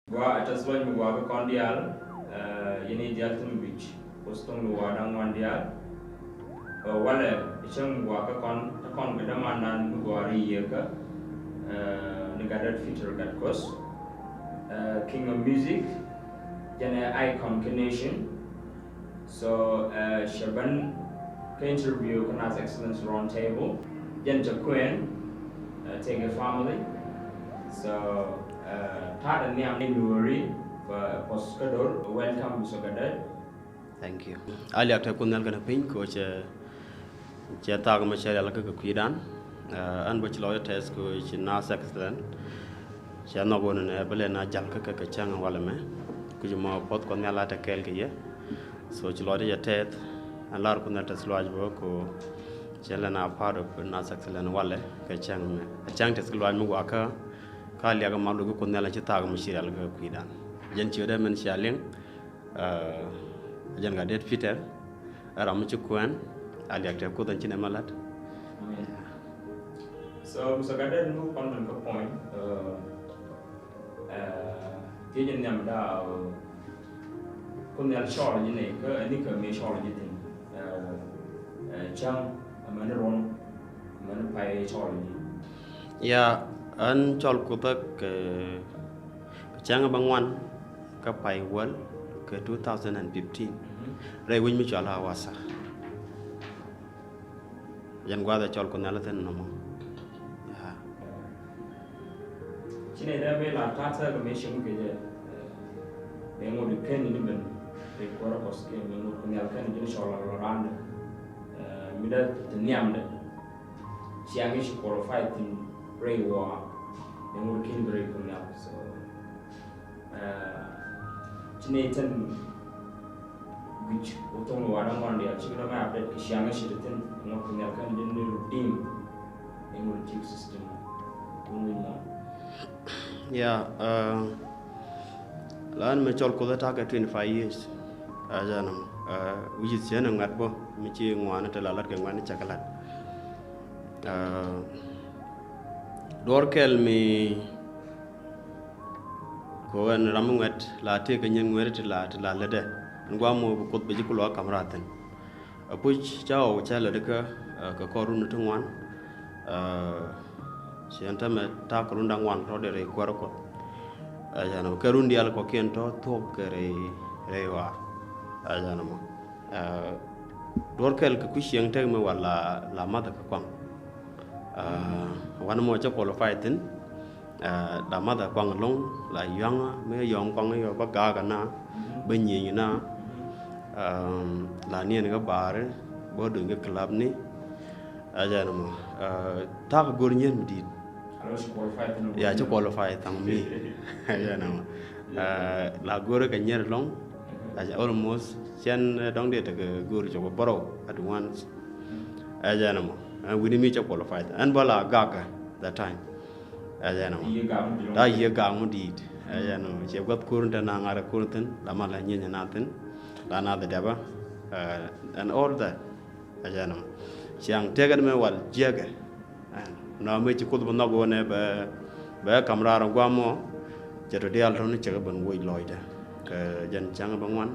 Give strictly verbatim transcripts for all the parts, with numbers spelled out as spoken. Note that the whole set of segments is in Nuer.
Gua a tɛth luɔc mi gua kä kɔn diaal, eh, yɛn i̱ diaal thi̱n wi̱c, Kuoth Thok ni wa da̱ŋ wan diaal. Eh, walɛ, cäŋ mi gua kä kɔn, kä kɔn kɛ dämandan mi gua ri yiëë kä, eh, ni Gatdɛt Peter Gatkuoth, eh, King of Music, jɛn ɛ icon kä nation. So, eh, cɛ ben kä interview kä Naath Excellence Round Table. Jɛn cɛ kuɛn, eh, tëkɛ family. So, eh, ta̱a̱dɛ nhiam ni Nuɔ̱ɔ̱ri, eh, Kuɔth kä do̱r, welcome, Mister Gatdɛt. Thank you. A liak te Kuoth Nhial kɛnɛ piny kɛ ɣöö cɛ Cɛ thaak mɛ cɛ rial kä kɛ kui̱dan. Eh, ɛn bä ci lɔcdä tɛth kɛ ci Naath Excellence. Cɛ nhɔk wä nɛ bä lɛ na jal kä kɛ kɛ cäŋ walɛ mɛ. Kui̱c mɔ puɔth Kuɔth Nhial a te kɛɛl kɛ yɛ. So ci lɔcdä cɛ tɛth. Ɛn lar Kuoth Nhial tɛth luaac bä kɛ cɛ lɛ na part of Naath Excellence walɛ kɛ cäŋ mɛ. Ɛ cäŋ tɛth kɛ luaac mi gua kä, kä liak ma luk Kuoth Nhial ci thaak mɛ ci rial kä kɛ kui̱dan. Jɛn ci wä dee mɛn cia liŋ. Eh, jɛn Gatdɛt Peter, ɛ ram mi ci kuɛn, a liak te Kuoth ɛn ci nɛ mɛ lat. Amen. So, Mister Gatdɛt, nu kɔn mɛn kä point, eh, eh, ti jɛn nhiam da, eh, Kuoth Nhial cɔl ji̱ nɛ, kä ɛn ni kä mi cɔl ji̱ thin. Eh, eh, cäŋ, amäni ruɔ̱n, amäni pay cɔl ji̱. Ya, ɛn cɔl Kuoth ɛ kɛ cäŋ bä ŋuan, kä pay wäl kɛ two thousand and fifteen. Mhm. Rɛy wec mi cɔal a Awasa. Jɛn gua̱a̱th ɛ cɔl Kuoth Nhial thi̱n nɔmɔ. Ya. Ci nɛ dee mi la ta̱a̱ thäk mi cieŋ kɛ jɛ. Mɛ ŋut kɛn ni ben. Rɛy kuäärä Kuɔth kɛ mɛ ŋut Kuoth Nhial kɛn ji̱n cɔl la randɛ. Mi dee ti nhiamdɛ. Ciaŋ i̱ ci qualify thi̱n rɛy wä. Mɛ ŋut kɛn bi rɛy Kuoth Nhial. So, Eh, ci nɛ thin guic wä thok ni wa da̱ŋ wan diaal, ci kɛ dämɛ update kɛ ciaŋ ci ti thin, ŋuɔ̱t kɛ nhial kɛn din ni redeem in redeem system. Wun wi̱n mɔ. Ya, eh, lan mɛ cɔl Kuoth ɛ ta̱kɛ twenty five years. Ɛ jɛn ɛmɔ, eh, which is cɛ ni ŋuɛt bä mi ci ŋuan ti la lat kɛ ŋuɛt ni cɛ kɛ lat. Eh, duɔr kɛl mi Kɛ ɣöö ɛn ram mi ŋuɛt la tëëk kɛ nyin ŋuɛt ti la, ti la lätdɛ. Ɛn gua̱a̱th mɔ bi Kuoth bɛ ji̱ kulɔɔk ka̱m raar thi̱n. Ɛ puc ca ɣɔw ca lätdɛ kä, ɛ, kɛ kɔr run ti ŋuan. Ɛ, ci ɛn täämɛ ta̱a̱ kɛ run da̱ŋ ŋuan tɔ̱ dee rɛy kuäärä Kuɔth. Ɛ jɛn ɛmɔ kɛ run diaal kɔ̱kiɛn tɔ̱ thuɔ̱k kɛ rɛy, rɛy ɣɔaa. Ɛ jɛn ɛmɔ. Ɛ, duɔ̱r kɛl kɛ kui̱ ciɛŋ tëk mi wal la, la math kɛ kuaŋ. Ɛ, wan mɔ cä qualify thi̱n. Ɛ, la math kɛ kuaŋ ɛlɔ̱ŋ, la yɔ̱a̱ŋä, mi yɔ̱ɔ̱ŋ kuaŋ yɔ bä ga̱a̱k ɛna, bä nyieny ɛna, ɛm, la niɛn kɛ baari, bä duny kɛ club ni. Ɛ jɛn ɛmɔ, ɛ, ta̱a̱ kɛ go̱r nyier mi di̱i̱t. Ya, ci qualify thaŋ mi. Ɛ jɛn ɛmɔ. Ɛ, la go̱r kɛ nyier ɛlɔ̱ŋ, ɛ jɛn almost, cɛn, ɛ, dɔ̱ŋ dee tekɛ go̱r cɔk bärɔw at once. Ɛ jɛn ɛmɔ. Ɛ, wi̱ni mi cɛ qualify. Ɛn bä la gakä that time. Ɛ jɛn ɛmɔ. Yiëë gaak mi di̱i̱t. Ɛ, yiëë gaak mi di̱i̱t. Ɛ jɛn ɛmɔ. Cɛ gua̱th ko̱r in te na ŋa̱r ko̱r thi̱n, la mal la nyieny na thi̱n, la na the dɛpä. Ɛ, and all that. Ɛ jɛn ɛmɔ. Ciaŋ tëëkɛ ni mɛ wal jiäkɛ. Ɛ, nɔ mi ci Kuoth bä nhɔk wä nɛ bɛ, bɛ ka̱m raar gua̱a̱th mɔ. Cɛ tɔ diaal tɔ̱ ni cɛ kɛ ben woc lɔcdɛ. Kɛ jɛn cäŋ bä ŋuan,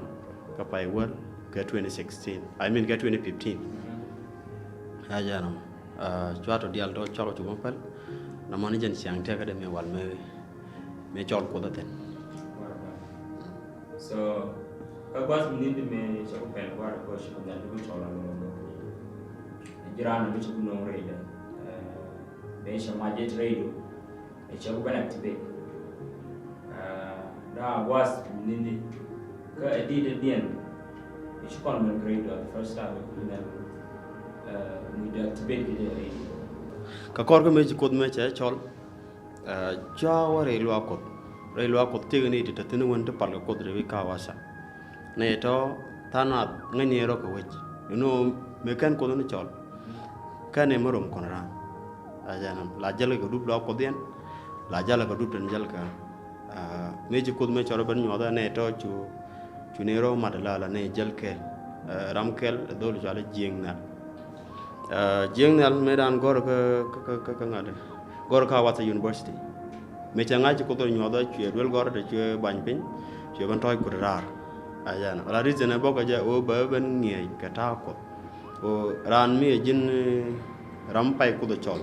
kɛ pay wäl, kɛ twenty sixteen. I mean, kɛ twenty fifteen. Ɛ jɛn ɛmɔ. Ɛ, cua tɔ diaal tɔ cɔl kɛ cu mi päl. Nɔmɔ ni jɛn ciaŋ tëëkɛ dee mi wal mi, mi cɔl Kuoth ɛ thi̱n. So, kä gua̱th mi ni̱n di mi cɛ ku pɛn gua̱th kɔ ci ku nyan di ku cɔl a lɔŋ. Jiran mi ci ku no̱o̱ŋ rɛydɛ. Ɛ, mi cɛ mac jɛ ti radio. Ɛ cɛ ku ben activate. Ɛ, da gua̱th mi ni̱n di. Kä ɛ di di diɛn. Ɛ ci kɔn ben radio the first time ku nyan. Ɛ, mi di activate kɛ jɛ radio. Kä kɔr kä mi ci Kuoth mi cɛ cɔl. Ɛ, cua wä rɛy luaak Kuɔth. Rɛy luaak Kuɔth tiek ni ti te thi̱n wän ti pal kɛ Kuoth rɛy wi̱c kä Awasa. Nɛ tɔ tha̱a̱ŋ nath ŋäcni rɔ kɛ wec. Inɔ mëë kɛn Kuoth ni cɔl. Kɛn ɛ mi rom kɔn raan. Ɛ jɛn ɛmɔ. La jäl kɛ dup luaak Kuɔth yɛn. La jäl kɛ dup tin jäl kɛ. Ɛ, mëë ci Kuoth mëë cɔl ben nyuɔth ɛ nɛ tɔ cu Cu ni rɔ mat la la ni jäl kɛl. Ɛ, ram kɛl, ɛ, dhol cɔal i̱ Jiëŋ Nhial. Ɛ, Jiëŋ Nhial mëë dan gɔr kä, kä, kä, kä, kä ŋa̱t. Gɔr kä Awasa University. Mi cɛ ŋa̱c ci Kuoth rɔ nyuɔthä, cuɛ duel gɔ̱rä te cuɛ bany piny, cuɛ ben tɔ̱ɔ̱c kut raar. Ɛ jɛn ɛ la reason ɛ bä kɛ jɛ ɣöö bɛ ben ŋiɛc kɛ ta̱a̱ Kuɔth. Ɣöö raan mi ɛ ji̱n, eh, ram pay Kuoth ɛ cɔl.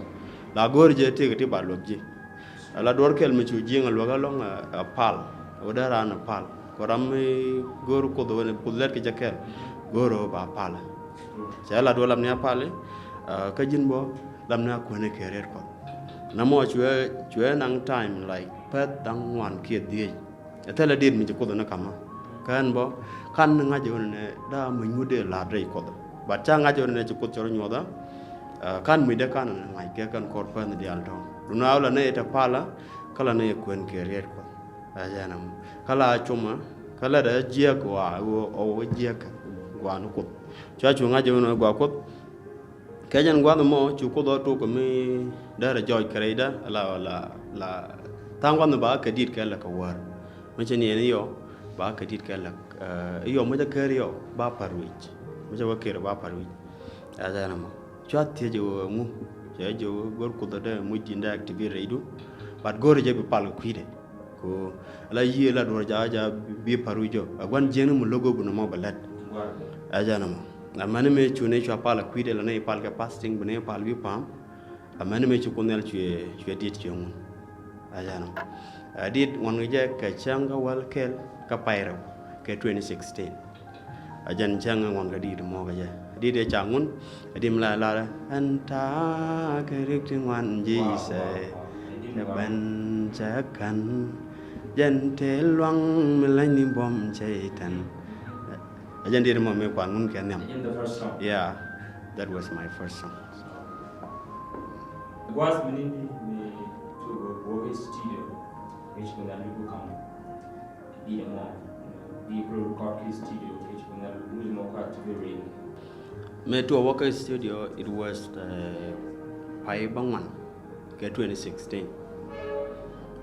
La go̱o̱r jɛ tëëkɛ ti ba luäk ji̱. Ɛ la duɔ̱ɔ̱r kɛl mi cu ji̱ ŋɛ luäk ɛlɔ̱ŋ, eh, ɛ pal. Ɣöö dee raan ɛ pal. Kɛ ram mi go̱o̱r Kuoth ɣöö ni Kuoth lɛt kɛ jɛ kɛl. Go̱o̱r ɣöö ba pal. Cɛ la duɔ̱ɔ̱r lam ni a pal, eh, kä ji̱n bä lam ni a kuäni kɛ riet Kuɔth. Nɔmɔ cuɛ, cuɛ naŋ time like pɛth da̱ŋ ŋuan kiɛ dhiec. Ɛ thilɛ dit mi ci Kuoth ni kamä. Kä ɛn bä, kan ni ŋa̱c ɛ ɣöö nɛ daa mi nyuut dee la̱t rɛy Kuɔth. But ca ŋa̱c ɛ ɣöö nɛ ci Kuoth cɔr nyuɔthä. Ɛ, kan mi dee kan ni ŋa̱c kɛ kɛn kɔr pɛn diaal tɔ̱. Dun a ɣöö la nɛ yɛ te palä, kä la nɛ yɛ kuɛn kɛ riet Kuɔth. Ɛ jɛn ɛmɔ. Kä la cumä, kä la dee jiɛk wa, ɣöö, ɣöö jiɛk gua̱a̱n Kuoth. Cua cu ŋa̱c ɛ ɣöö nɛ gua̱a̱n Kuoth. Kɛ jɛn gua̱th mɔ cu Kuoth ɔ tuk mi derɛ jɔɔc kɛ rɛydä la, la, la tha̱a̱ŋ gua̱th mi ba kɛ dit kɛ lɛ kɛ wäär. Mi cɛ niɛn iɔ ba kɛ dit kɛ lɛ, eh, iɔ mi cɛ ker iɔ ba par wi̱c. Mi cɛ wä ker ba par wi̱c. Ɛ jɛn ɛmɔ. Cua thiec ɣöö ŋu. Cɛ jɛ ɣöö go̱r Kuoth ɔ dee muc din dee activate rɛydu. But go̱r jɛ bi pal kɛ kui̱dɛ. Ko la yiëë la duɔ̱ɔ̱r jakä jakä bi pa̱r wi̱c jɔ. A gua̱n jiäkni mi lo̱k ɣöö bi nɔmɔ bɛ lät. Ɛ jɛn ɛmɔ. Amäni mëë cu ni cua pal a kui̱dɛ la ni pal kɛ fasting bi ni pal wi̱i̱ pa̱a̱m. Amäni mëë cu Kuoth Nhial cuɛ, cuɛ dit cuɛ ŋun. Ɛ jɛn ɛmɔ. A dit ŋuɔ̱n kɛ jɛ kɛ cäŋ kä wäl kɛl kä pay rɛw kɛ twenty sixteen. A jɛn cäŋ ŋuɔ̱n kä dit mɔ kɛ jɛ. Dit ɛ ca ŋun, a dit mi la lar ɛn ta̱a̱ kɛ rik ti ŋuan ji̱ sɛ. Kɛ ben cɛ kän. Jɛn tëë luaŋ mi lany ni buɔ̱m cɛ itɛn. A jɛn dit mɔ mi kuan ŋun kɛ nhiam. In the first song. Yeah, that was my first song. Gua̱a̱th mi ni mi tu wä kɛ studio. Which kun a libu kam. Mëë tuɔɔk wä kä studio, it was, uh, pay bäŋuan kɛ twenty sixteen.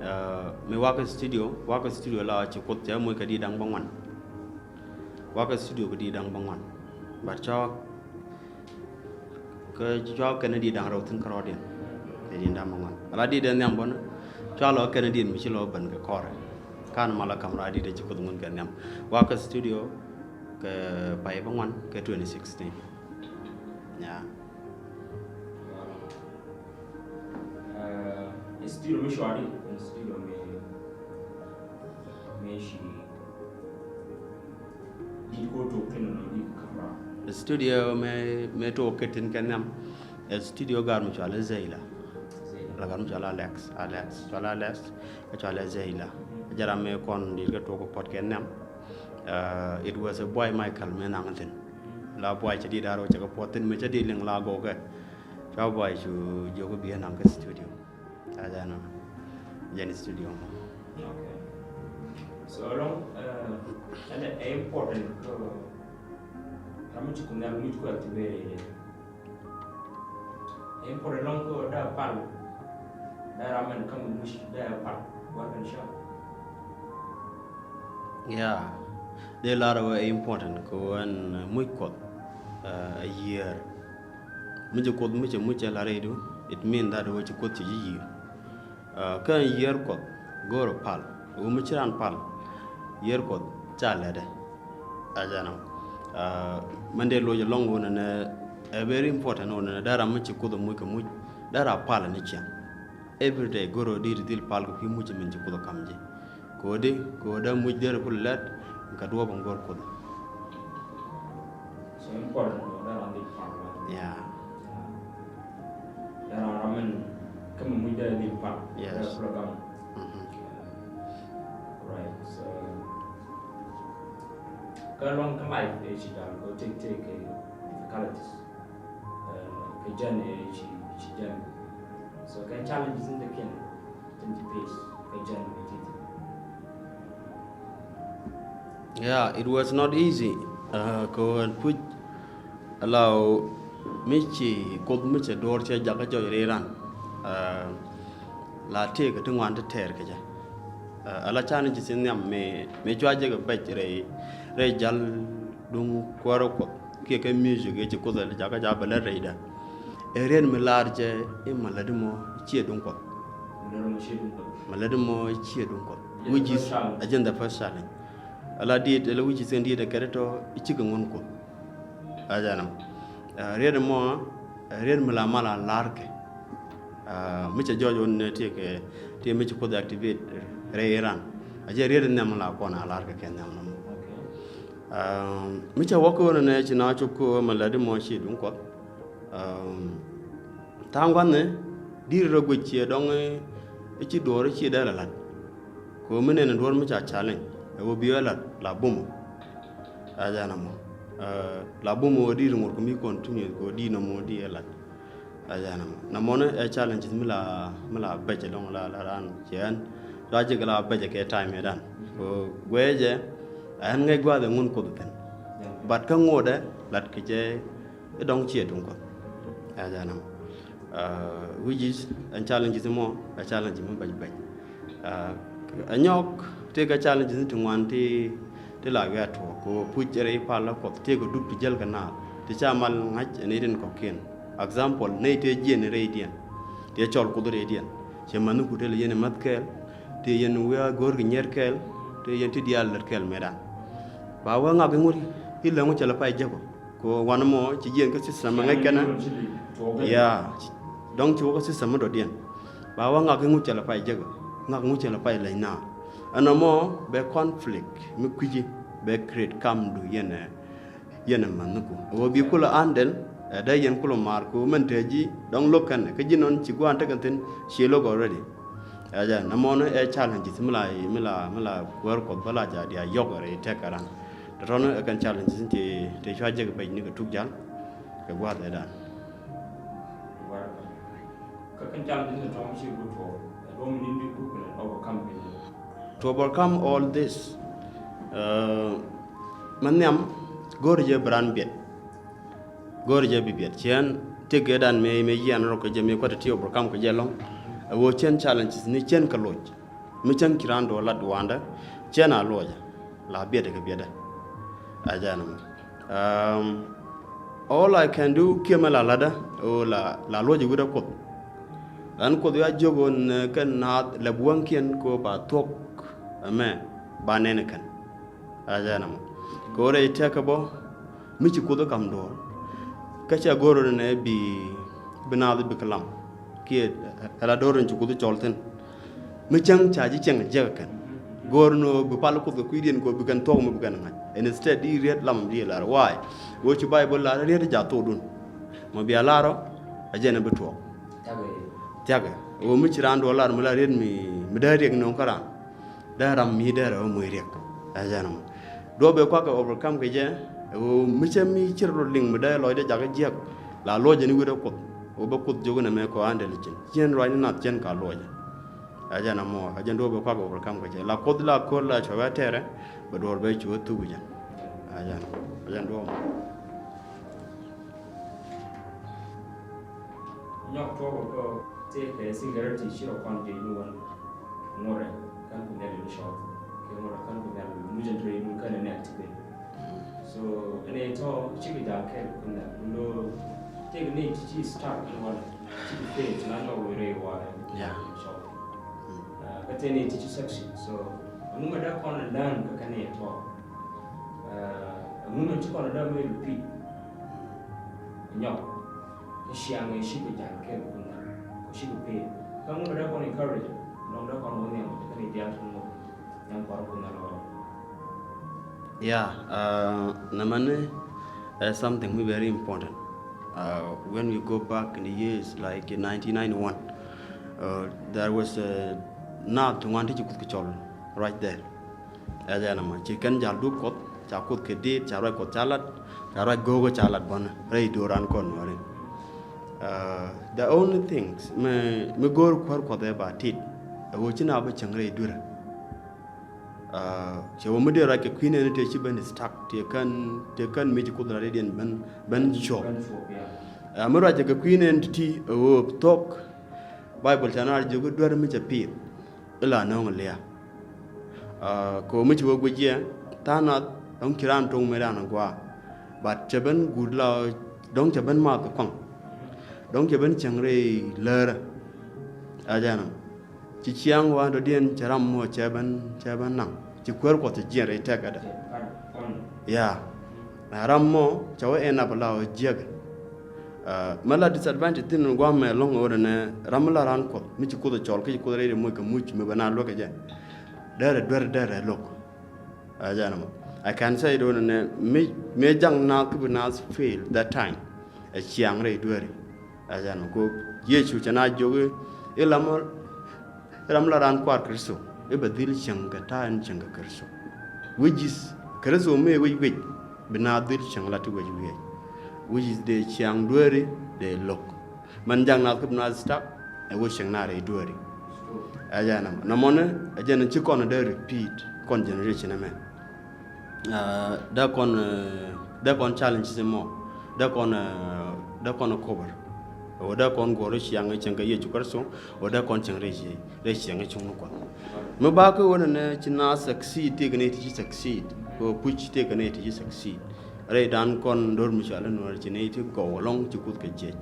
Uh, mëë wä kä studio, wä kä studio la ci Kuoth cɛ moc kɛ di da̱ŋ bäŋuan. Wä kä studio kɛ di da̱ŋ bäŋuan. But cɔk Kä cua kɛn di da̱ŋ rɛw thi̱n kärɔɔdiɛn. Kɛ di da̱ŋ bäŋuan. Ala di dee nhiam bä ni. Cua lɔ kɛn di mi ci lɔ ben kɛ kɔrɛ. Kan ma la kamra di dee ci Kuoth ŋun kɛ nhiam. Wä kä studio kɛ pay bäŋuan kɛ twenty sixteen. Yeah. Uh, studio mi cuali, studio mi, mi ci Studio mëë, mëë tuɔɔk kɛ tin kɛ nhiam. Ɛ studio gar mi cual ɛ Zeyla. La gar mi cual Alex. Alex. Cual Alex. Ɛ cual ɛ Zeyla. Ɛ jɛ ram mëë kɔn dit kɛ tuɔɔk kɛ puɔt kɛ nhiam. Uh, it was a boy Michael mëë naŋ thin. La boy cɛ dit dar wä cɛ kɛ puɔt thin mëë cɛ dit liŋ la gokɛ. Cua boy cu jiök bi ɛ naŋ kɛ studio. Ɛ jɛn ɔ. Jɛn studio mɔ. Okay. So lɔŋ, eh, ɛn ɛ important kä ram mi ci Kuoth Nhial muc kɛ activate. Ɛ important lɔŋ kä dee pal. Dee ram ɛn kä muc dee pal. What can show? Yeah. Dee lar ɛ important kä ɛn muc Kuɔth, eh, a yiër. Mi ci Kuoth mi ci muc cɛ la rɛydu, it mean that wee ci Kuoth ci ji̱ yi̱i̱r. Uh, kä yiër Kuɔth go̱o̱r pal, wee mi ci ran pal, yiër Kuɔth ca lɛtdɛ. A jɛn ɔ. Uh, mɛn dee loc ɛlɔ̱ŋ wun ɛnɛ, ɛ very important wun ɛnɛ, dee ram mi ci Kuoth muc kɛ muc, dee ram pal ni ciɛŋ. Every day go̱o̱r di dhil pal kɛ kui̱ muc min ci Kuoth kam ji̱. Kodi, kodi muc der kul lɛt, ka duɔp in gor kul. So important, no, that one big part, right? Yeah. That one, I mean, come on, muc der big part. Yes. That program. Mm-hmm. Right, so, kä lɔŋ kä life, eh, ci dal, go take, take, eh, difficulties. Eh, kɛ jɛn, eh, ci, ci jɛn. So, kɛ challenges in the kin. Yeah, it was not easy. Uh, kɛ ɣöö ɛn puc ala ɣöö mi ci Kuoth mi cɛ duɔ̱ɔ̱r cɛ jakä jɔc rɛy ran. Uh, la tëëkɛ ti ŋuan ti tɛɛr kɛ jɛ. Uh, ala can ci thi̱n nhiam mi, mi cua jɛ kɛ bɛc rɛy, rɛy jal duŋ kuäärä Kuɔth. Kiɛ kɛ music ëë ci Kuoth ɛ jakä jakä bɛ lät rɛydä. Ɛ riet mi laar jɛ i̱ ma lätdi mɔ ciɛ duŋ Kuɔth. Mi lätdi mɔ ciɛ duŋ Kuɔth. Mɛ lät mɔ ciɛ duŋ Kuɔth. Which is a jɛn the first challenge. Ala diet, ala which is in diet a kɛrɛ tɔ i cikɛ ŋun Kuɔth. A jɛn mɔ. Riet mɔ, riet mi la mal a lar kɛ. Mi cɛ jɔɔc wun ne tiɛ kɛ, tiɛ mi ci Kuɔth activate rɛ iran. A jɛ riet ne mal a kɔn a lar kɛ kɛ ne mal. Mi cɛ wä kɛ wun ne ci na cop kɛ mɛ lät mɔ ciɛ duŋ Kuɔth. Tha̱a̱ŋ gua̱thni di̱t rɔ guic ciɛ dɔ̱ŋ i̱ ci duɔ̱ɔ̱r i̱ ci dee la la̱t. Kɛ ɣöö mi nɛn in duɔ̱ɔ̱r mi ca challenge ɛ ɣöö bi ɛ la̱t la bum. Ɛ jɛn ɛmɔ. La bum ɣöö di̱t ŋot kɛ mi continue kɛ ɣöö di̱t nɔmɔ di̱t ɛ la̱t. Ɛ jɛn ɛmɔ. Nɔmɔni ɛ challenge mi la, mi la bɛc ɛlɔ̱ŋ la, la raan ciɛ ɛn. Cua jek la bɛc ɛ kɛ time ɛ dan. Kɛ ɣöö guɛcɛ ɛ ɛn ŋäc gua̱a̱th ɛ ŋun Kuoth thi̱n. But kä ŋotdɛ la̱t kɛ cɛ i̱ dɔ̱ŋ ciɛ duŋ Kuɔth. Ɛ jɛn ɛmɔ. Which is ɛn challenges mɔ ɛ challenge mi bɛc bɛc. Ɛ nyɔk tëëkɛ challenges ti ŋuan ti, ti la wiaa tuɔɔk kɛ ɣöö puc rɛy pal la Kuɔth tëëkɛ dup ti jäl kɛ naath ti ca mal ŋa̱c ɛ nɛy tin kɔ̱kiɛn. Example nɛy tëë jiɛn rɛydiɛn. Tëë cɔl Kuoth rɛydiɛn. Cɛ mäthniku tëë lɛ yɛn i̱ mäth kɛɛl. Tëë yɛn wiaa go̱o̱r kɛ nyier kɛɛl. Tëë yɛn ti diaal lät kɛɛl mëëdan. Ba wä ŋak iŋut i̱ lɛ ŋu cɛ lɛ pay jäk ɔ. Kɛ ɣöö wanɛ mɔ ci jiɛn kä system mi ŋäc kɛnɛ. Ya, dɔ̱ŋ ci wä kä system mi dɔ̱diɛn. Ba wä ŋak iŋu cɛ lɛ pay jäk, ŋak iŋu cɛ lɛ pay leny na. Ɛn ɛmɔ bɛ conflict mi kui̱ci bɛ create kamdu yɛn ɛ, yɛn ɛ mäthniku. Ɛ ɣöö bi kulɛ handle ɛ dee yɛn kulɛ maar kɛ ɣöö mɛn te ji̱ dɔ̱ŋ lo̱k kɛn kä ji̱ nɔn ci gua̱a̱n tekɛ thi̱n ci lo̱k already. Ɛ jɛn ɛmɔ ni ɛ challenges mi la, mi la, mi la kuäär Kuɔth bä la ca diaal yɔk rɛy tɛk kɛ ran. Tɔ̱tɔ̱ni ɛ kɛn challenges ti, ti cua jek pec ni kɛ tuk jal kɛ gua̱a̱th ɛ dan. Kä kɛn challenges ni tɔ̱ mi ci ku tuɔɔk ɛ duɔ̱m ni ni ku kɛ overcome kɛ jɛ. To overcome all this, mɛ nhiam go̱o̱r jɛ bi ran biɛt. Go̱o̱r jɛ bi biɛt ciɛn tëk gɛ dan mëë mëë yian rɔ kɛ jɛ mëë kuat ti overcome kɛ jɛ lɔ̱ŋ. Ɛ ɣöö ciɛn challenges ni ciɛn kɛ loc. Mi cäŋ ci raan duɔl lat duandä ciɛn a luɔcä la biɛtdɛ kɛ biɛtdä. A jɛn ɛmɔ. All I can do kiɛ mɛ la latdä ɣöö la, la luɔcä wi̱cdä Kuoth. Lan Kuoth ya jiök ɣöö nɛ kɛn naath lɛp wäŋkiɛn kɛ ɣöö ba thuɔ̱k ɛmɛ ba nɛn kɛn. A jɛn ɛmɔ. Kɛ ɣöö rɛy tɛkɛ bä mi ci Kuoth ɛ ka̱m duɔ̱ɔ̱r. Kä cɛ go̱r ɣöö nɛ bi, bi naath bi kɛ lam kiɛ ɛ la do̱r in ci Kuoth cɔl thi̱n. Mi cäŋ ca ji̱ cieŋ jiäk kɛn go̱o̱r ni ɣöö bi pal Kuoth kɛ kui̱diɛn kɛ ɣöö bi kɛn thuɔ̱k mi bi kɛn ŋa̱c. Instead di riet lam di lar why? Ɣöö ci Baibol lar riet jath thokdun. Mɔ bia lar ɔ a jɛn bi tuɔɔk. Thiakɛ ɣöö mi ci raan duɔl lar mi la riet mi, mi dee riɛk nööŋ kä raan. Dee ram mi dee rɛ ɣöö moc riɛk. A jɛn ɛmɔ. Duɔ̱ɔ̱p bɛ kuak kɛ overcome kɛ jɛ ɣöö mi cä mi ci rɔ liŋ mi dee lɔcdɛ jakä jiäk. La luɔcɛ ni wi̱cdɛ Kuoth ɣöö bä Kuoth jiök nɛmɛ kɛ ɣöö an dee lɛ cin ciɛn ruacni nath ciɛn ka luɔcɛ. A jɛn ɛmɔ a jɛn duɔ̱ɔ̱p bɛ kuak kɛ overcome kɛ jɛ la Kuoth la ko̱r la cuɛ wä tɛrɛ bɛ duɔ̱ɔ̱r bɛ cuɛ thuk jɛ. A jɛn, a jɛn duɔ̱ɔ̱p. Nyɔk tuɔk ɔ kɔ tëëkɛ singularity ci rɔ kɔn jɛ ni wan ŋurɛ kan ku nhial ni short kɛ ŋurɛ kan ku nhial ni mujen rɛ ni kan ni activate. So ɛn ɛ tɔ cikɛ jal kɛl ku nhial ni lo tëëkɛ ni ci ci start ni wan cikɛ fail ci na nyɔk wɛ rɛ wa rɛ ni short. Kä tëë ni ci ci section so ɛŋu mɛ da kɔn learn kɛ kɛn ɛ tɔ ɛŋu mɛ ci kɔn da mɛ repeat. Nyɔk. Kä ciaŋ ɛ cikɛ jal kɛ kun na kɛ cikɛ pee. Kä ŋun dee kɔn encourage nɔŋ dee kɔn wä nhiam kɛ ni dial kun ŋun. Nyam kɔr kun na lɔ. Yeah, uh, nɛmɛni is something mi very important. Uh, when we go back in the years like in nineteen ninety-one, uh, there was a naath ti ŋuan ti ci Kuoth kɛ cɔl right there. Ɛ jɛn ɛmɔ ci kɛn jal dup Kuɔth ca Kuoth kɛ dit ca ruac Kuɔth ca lat ca ruac go̱o̱k ca lat bɔn rɛy do̱ran kɔn nuɔri. The only things mi, mi go̱o̱r kuäär Kuɔth ɛ ba tit ɛ ɣöö ci na bä cäŋ rɛy duerä. Cɛ wä mi dee ruac kɛ kui̱ nɛn tëë ci ben stuck tëë kän, tëë kän mi ci Kuoth lat rɛydiɛn ben, ben cuɔp. Mi ruac kɛ kui̱ nɛn ti ti ɛ ɣöö thuɔ̱k Baibol ca na jiök i̱ duer mi cɛ piith. Ila nööŋ lia̱a̱. Kɛ ɣöö mi ci wä guic yɛ tha̱a̱ŋ nath dɔ̱ŋ ci raan to̱ŋ mëë raan agua̱a̱. But cɛ ben guut la dɔ̱ŋ cɛ ben maath kɛ kɔaŋ. Dɔ̱ŋ cɛ ben cäŋ rɛy läärä. A jɛn ɛmɔ. Ci ciaŋ wa dɔ̱diɛn cɛ ram mɔ cɛ ben, cɛ ben naŋ. Ci kuäär Kuɔth cɛ jiɛn rɛy tɛkɛ dɛ. Ya. Na ram mɔ cɛ wä ɛn ap la wä jiɛk. Mɛ la disadvantage thin guam mɛ lɔŋ ɣöö nɛ ram mi la raan Kuɔth mi ci Kuoth cɔl kä ci Kuoth rɛy rɛ moc kɛ muc mi bɛ na luäk kɛ jɛ. Derɛ duer derɛ lo̱k. Ɛ jɛn mɔ. I can say it ɣöö nɛ mi, mi jaŋ naath kä bi naath fail that time. Ɛ ciaŋ rɛy dueri. Ɛ jɛn mɔ. Ko Yecu cɛ na jiök i̱ lam, i̱ ram la raan kuaar Kritho i̱ bɛ dhil cieŋ kɛ ta̱a̱ in cieŋ kɛ Kritho. Which is Kritho mi wi̱c wi̱c bi naath dhil cieŋ la ti wi̱c wi̱c. Which is dee ciaŋ dueri dee lo̱k. Mɛn jaŋ naath kä bi naath stuck ɛ wä cieŋ na rɛy dueri. Ɛ jɛn mɔ. Nɔmɔni ɛ jɛn ci kɔn dee repeat kɔn generation ɛmɛ. Dee kɔn, dee kɔn challenge si mɔ. Dee kɔn, dee kɔn cover. Wä dee kɔn guɔr ciaŋ cieŋ kɛ Yecu Kritho. Wä dee kɔn cieŋ rɛy ciaŋ, rɛy ciaŋ cuŋni Kuɔth. Mi ba kä ɣöö nɛ ci na succeed tëëkɛ nɛy ti ci succeed. Kɛ puc tëëkɛ nɛy ti ci succeed. Rɛy dan kɔn do̱r mi cɔal in wä ci nɛy ti gɔw ɛlɔ̱ŋ ci Kuoth kɛ jiɛc.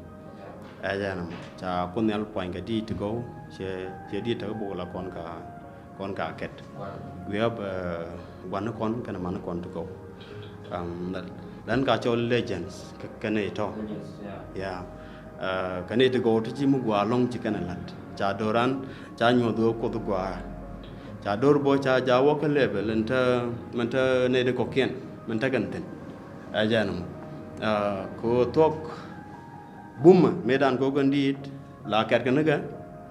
Ɛ jɛn mɔ. Ca Kuoth Nhial puany kɛ diit ti gɔw cɛ, cɛ diit tekɛ bok la kɔn ka, kɔn ka kɛt. Wi̱i̱ ɛ bɛ gua̱n ni kɔn kɛnɛ man ni kɔn ti gɔw. Lɛn ka cɔl legends kɛ nɛy tɔ. Ya. Kɛ nɛy ti gɔw ti ci mi gua lɔŋ ci kɛnɛ lat ca do̱ran ca nyuɔth wä Kuoth gua. Ca do̱r bɔ ca ja wä kä level in te, min te nɛy ti kɔkiɛn min te kɛn thi̱n. Ɛ jɛn mɔ. Kɛ thuɔk bumä mëëdan kɛ wä kɛn diit la kɛt kɛ nikɛ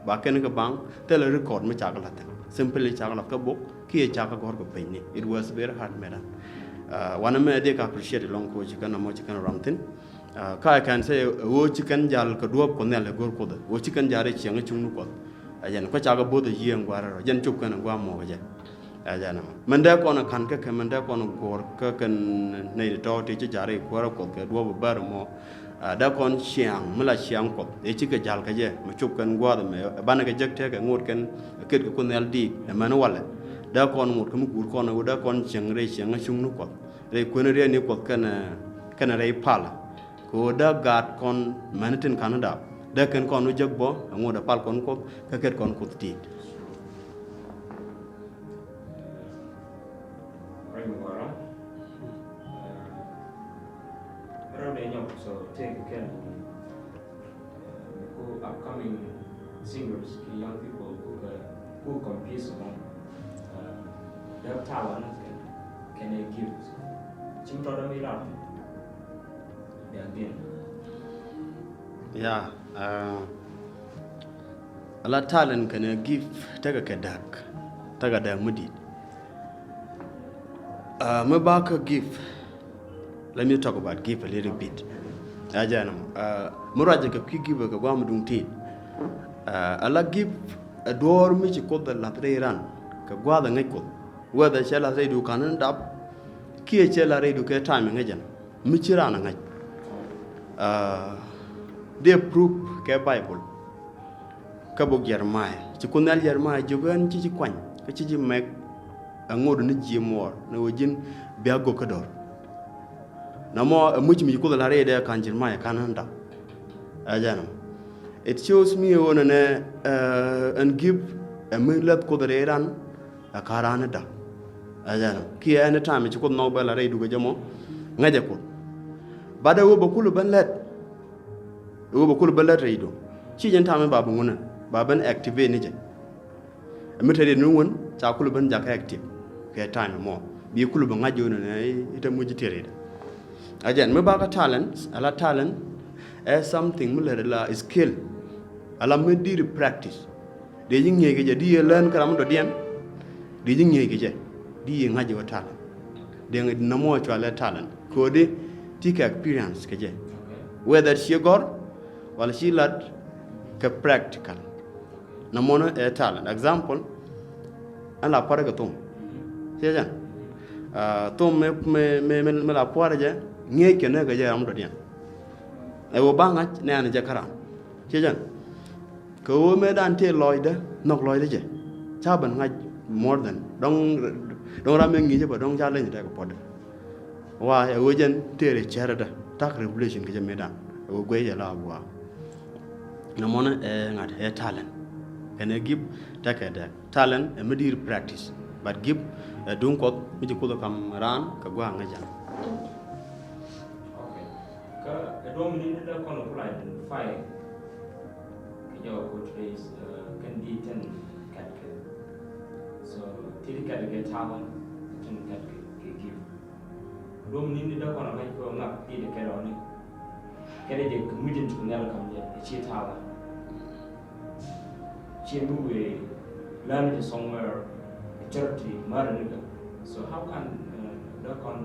ba kɛn kɛ baŋ thilɛ record mi cakɛ lath thi̱n. Simply cakɛ lath kä bok kiɛ cakɛ gɔ̱r kɛ piny ni. It was very hard mëëdan. Wanɛ mɛ dee ka appreciate lɔŋ kɛ wä ci kɛn amɔ ci kɛn ram thi̱n. Ka I can say ɣöö ci kɛn jal kɛ duɔ̱ɔ̱p Kuɔth Nhial ɛ go̱r Kuoth ɣöö ci kɛn jal rɛy ciɛŋ cuŋni Kuɔth. Ɛ jɛn kɔ cakɛ bo̱th ɛ yiëë ɛn gua̱a̱r rɔ jɛn cop kɛn ɛ gua̱a̱r mɔɔk ɛ jɛ. Ɛ jɛn ɛmɔ. Mɛn dee kɔn ɛ ka̱n kä kɛ mɛn dee kɔn ɛ go̱r kä kɛn nɛy ti tɔ̱ ti ci jal rɛy kuäärä Kuɔth kɛ duɔ̱ɔ̱p ɛ bär ɛmɔ. Dee kɔn ciaŋ mi la ciaŋ Kuɔth ëë cikɛ jal kɛ jɛ mɛ cop kɛn gua̱a̱th ɛmɛ ɛ banɛ kɛ jek tëëkɛ ŋot kɛn ɛ ket kɛ Kuoth Nhial diit ɛ mɛn walɛ. Dee kɔn ŋot kɛ mi guur kɔn ɛ wä dee kɔn cieŋ rɛy ciɛŋ cuŋni Kuɔth. Rɛy kuën riɛn ni Kuɔth kɛn, kɛn rɛy palä. Kɛ ɣöö dee gaat kɔn mɛn tin ka̱n dap dee kɛn kɔn wä jek bɔ ɛŋot ɛ pal kɔn Kuɔth kä ket kɔn Kuoth ti̱i̱t. Rɛy mi gɔrɔ. Rɛw dee nyɔk so tëëk kɛn ku upcoming singers ki young people ku kɛ ku compete mɔ. Dee talent kɛn kɛn ɛ gift. Cim tɔt dee mi lar. Ya, ala talent kɛnɛ gift tekɛ kɛ da̱k, tekɛ da̱k mi di̱i̱t. Mi ba kä gift, let me talk about gift a little bit. Ɛ jɛn mɔ, mi ruacɛ kɛ kui̱ gift kɛ gua̱a̱m duŋ ti̱i̱t. Ala gift ɛ duɔ̱ɔ̱r mi ci Kuoth ɛ la̱th rɛy ran kɛ gua̱a̱th ɛ ŋäc Kuoth. Whether cɛ la̱th rɛy du ka̱n ni dap kiɛ cɛ la̱th rɛy du kɛ time ɛ ŋäc ɛn. Mi ci raan a ŋa̱c. Dee proof kɛ Bible. Kä bok Jeremiah ci Kuoth Nhial Jeremiah jiök ɣän ci ci kuany kä ci ci mɛk. Ɛŋot ni ji̱ muɔɔr ni ɣöö ji̱n bia gök kä dɔ̱r. Nɔmɔ ɛ muc mi ci Kuoth la rɛy dee ka̱n Jeremiah ka̱n ɣän dap. Ɛ jɛn ɛmɔ. It shows me ɣöö nɛnɛ ɛn gift ɛ mi läth Kuoth rɛy ran. Ɛ ka̱n raan ni da̱k. Ɛ jɛn ɔ kiɛ anytime ci Kuoth nhɔk bɛ la rɛy dukɛ jɛ mɔ. Ŋäcɛ Kuoth. But ɛ wee bɛ kul ben lät. Ɛ wee bɛ kul ben lät rɛy duk. Ci jɛn time ba bi ŋunɛ ba ben activate ni jɛ. Ɛ mi te riet ni wun ca kul ben jakä active. Kɛ time mɔ bi kul bɛ ŋa̱c jɛ wun nɛ ite muc ti riet. Ɛ jɛn mi ba kä talent, ala talent ɛ something mi lät la skill. Ala mi diri practice. Dee ji̱ ŋi̱eec kɛ jɛ, di yɛ learn kä ram mi dɔ̱diɛn. Dee ji̱ ŋi̱eec kɛ jɛ, di yɛ ŋa̱c jɛ wä talent. Dee ŋi̱ nɔmɔ cualɛ talent. Kodi ti kɛ experience kɛ jɛ. Whether ci gɔ̱r, wala ci lat kɛ practical. Nɔmɔnɔ ɛ talent. Example, ɛn la puarɛ kɛ thom. Ciɛ jɛn. Thom mi, mi, mi, mi la puarɛ jɛ, ŋi̱eec kɛ nɛ kɛ jɛ ram mi dɔ̱diɛn. Ɛ wä ba ŋa̱c nɛ an jɛ kä ram. Ciɛ jɛn. Kɛ ɣöö mëëdan tëë lɔcdä nhɔk lɔcdä jɛ ca ben ŋa̱c more than dɔ̱ŋ, dɔ̱ŋ ram mëë ŋi̱i̱cä bä dɔ̱ŋ ca leny tekɛ puɔ̱tdä. Wa ɛ ɣöö jɛn tëë rɛ cärädä ta̱k revelation kɛ jɛ mëëdan ɛ ɣöö guic jɛ la gua̱a̱. Nɔmɔnɛ ɛ ŋa̱t ɛ talent. Kɛnɛ gift tekɛ dɛk. Talent ɛ mi di̱i̱r practice. But gift ɛ duŋ Kuɔth mi ci Kuoth ɛ ka̱m raan kɛ gua̱a̱ŋ ŋäc jɛ. Okay. Kä ɛ duɔ̱m ni ni dee kɔn ku la identify kɛ jɔw ko today's, uh, kɛn di tin kɛt kɛ. So ti di kɛt kɛ talent, tin kɛt kɛ, kɛ gift. Duɔ̱m ni ni dee kɔn ŋa̱c kɛ ŋak ti di kɛt ɔni. Kɛt jɛ kɛ muc in ci Kuoth Nhial ka̱m jɛ, ɛ ci talent. Ci mi wee learn it somewhere, a charity, mari ni kɛ. So how can, uh, dee kɔn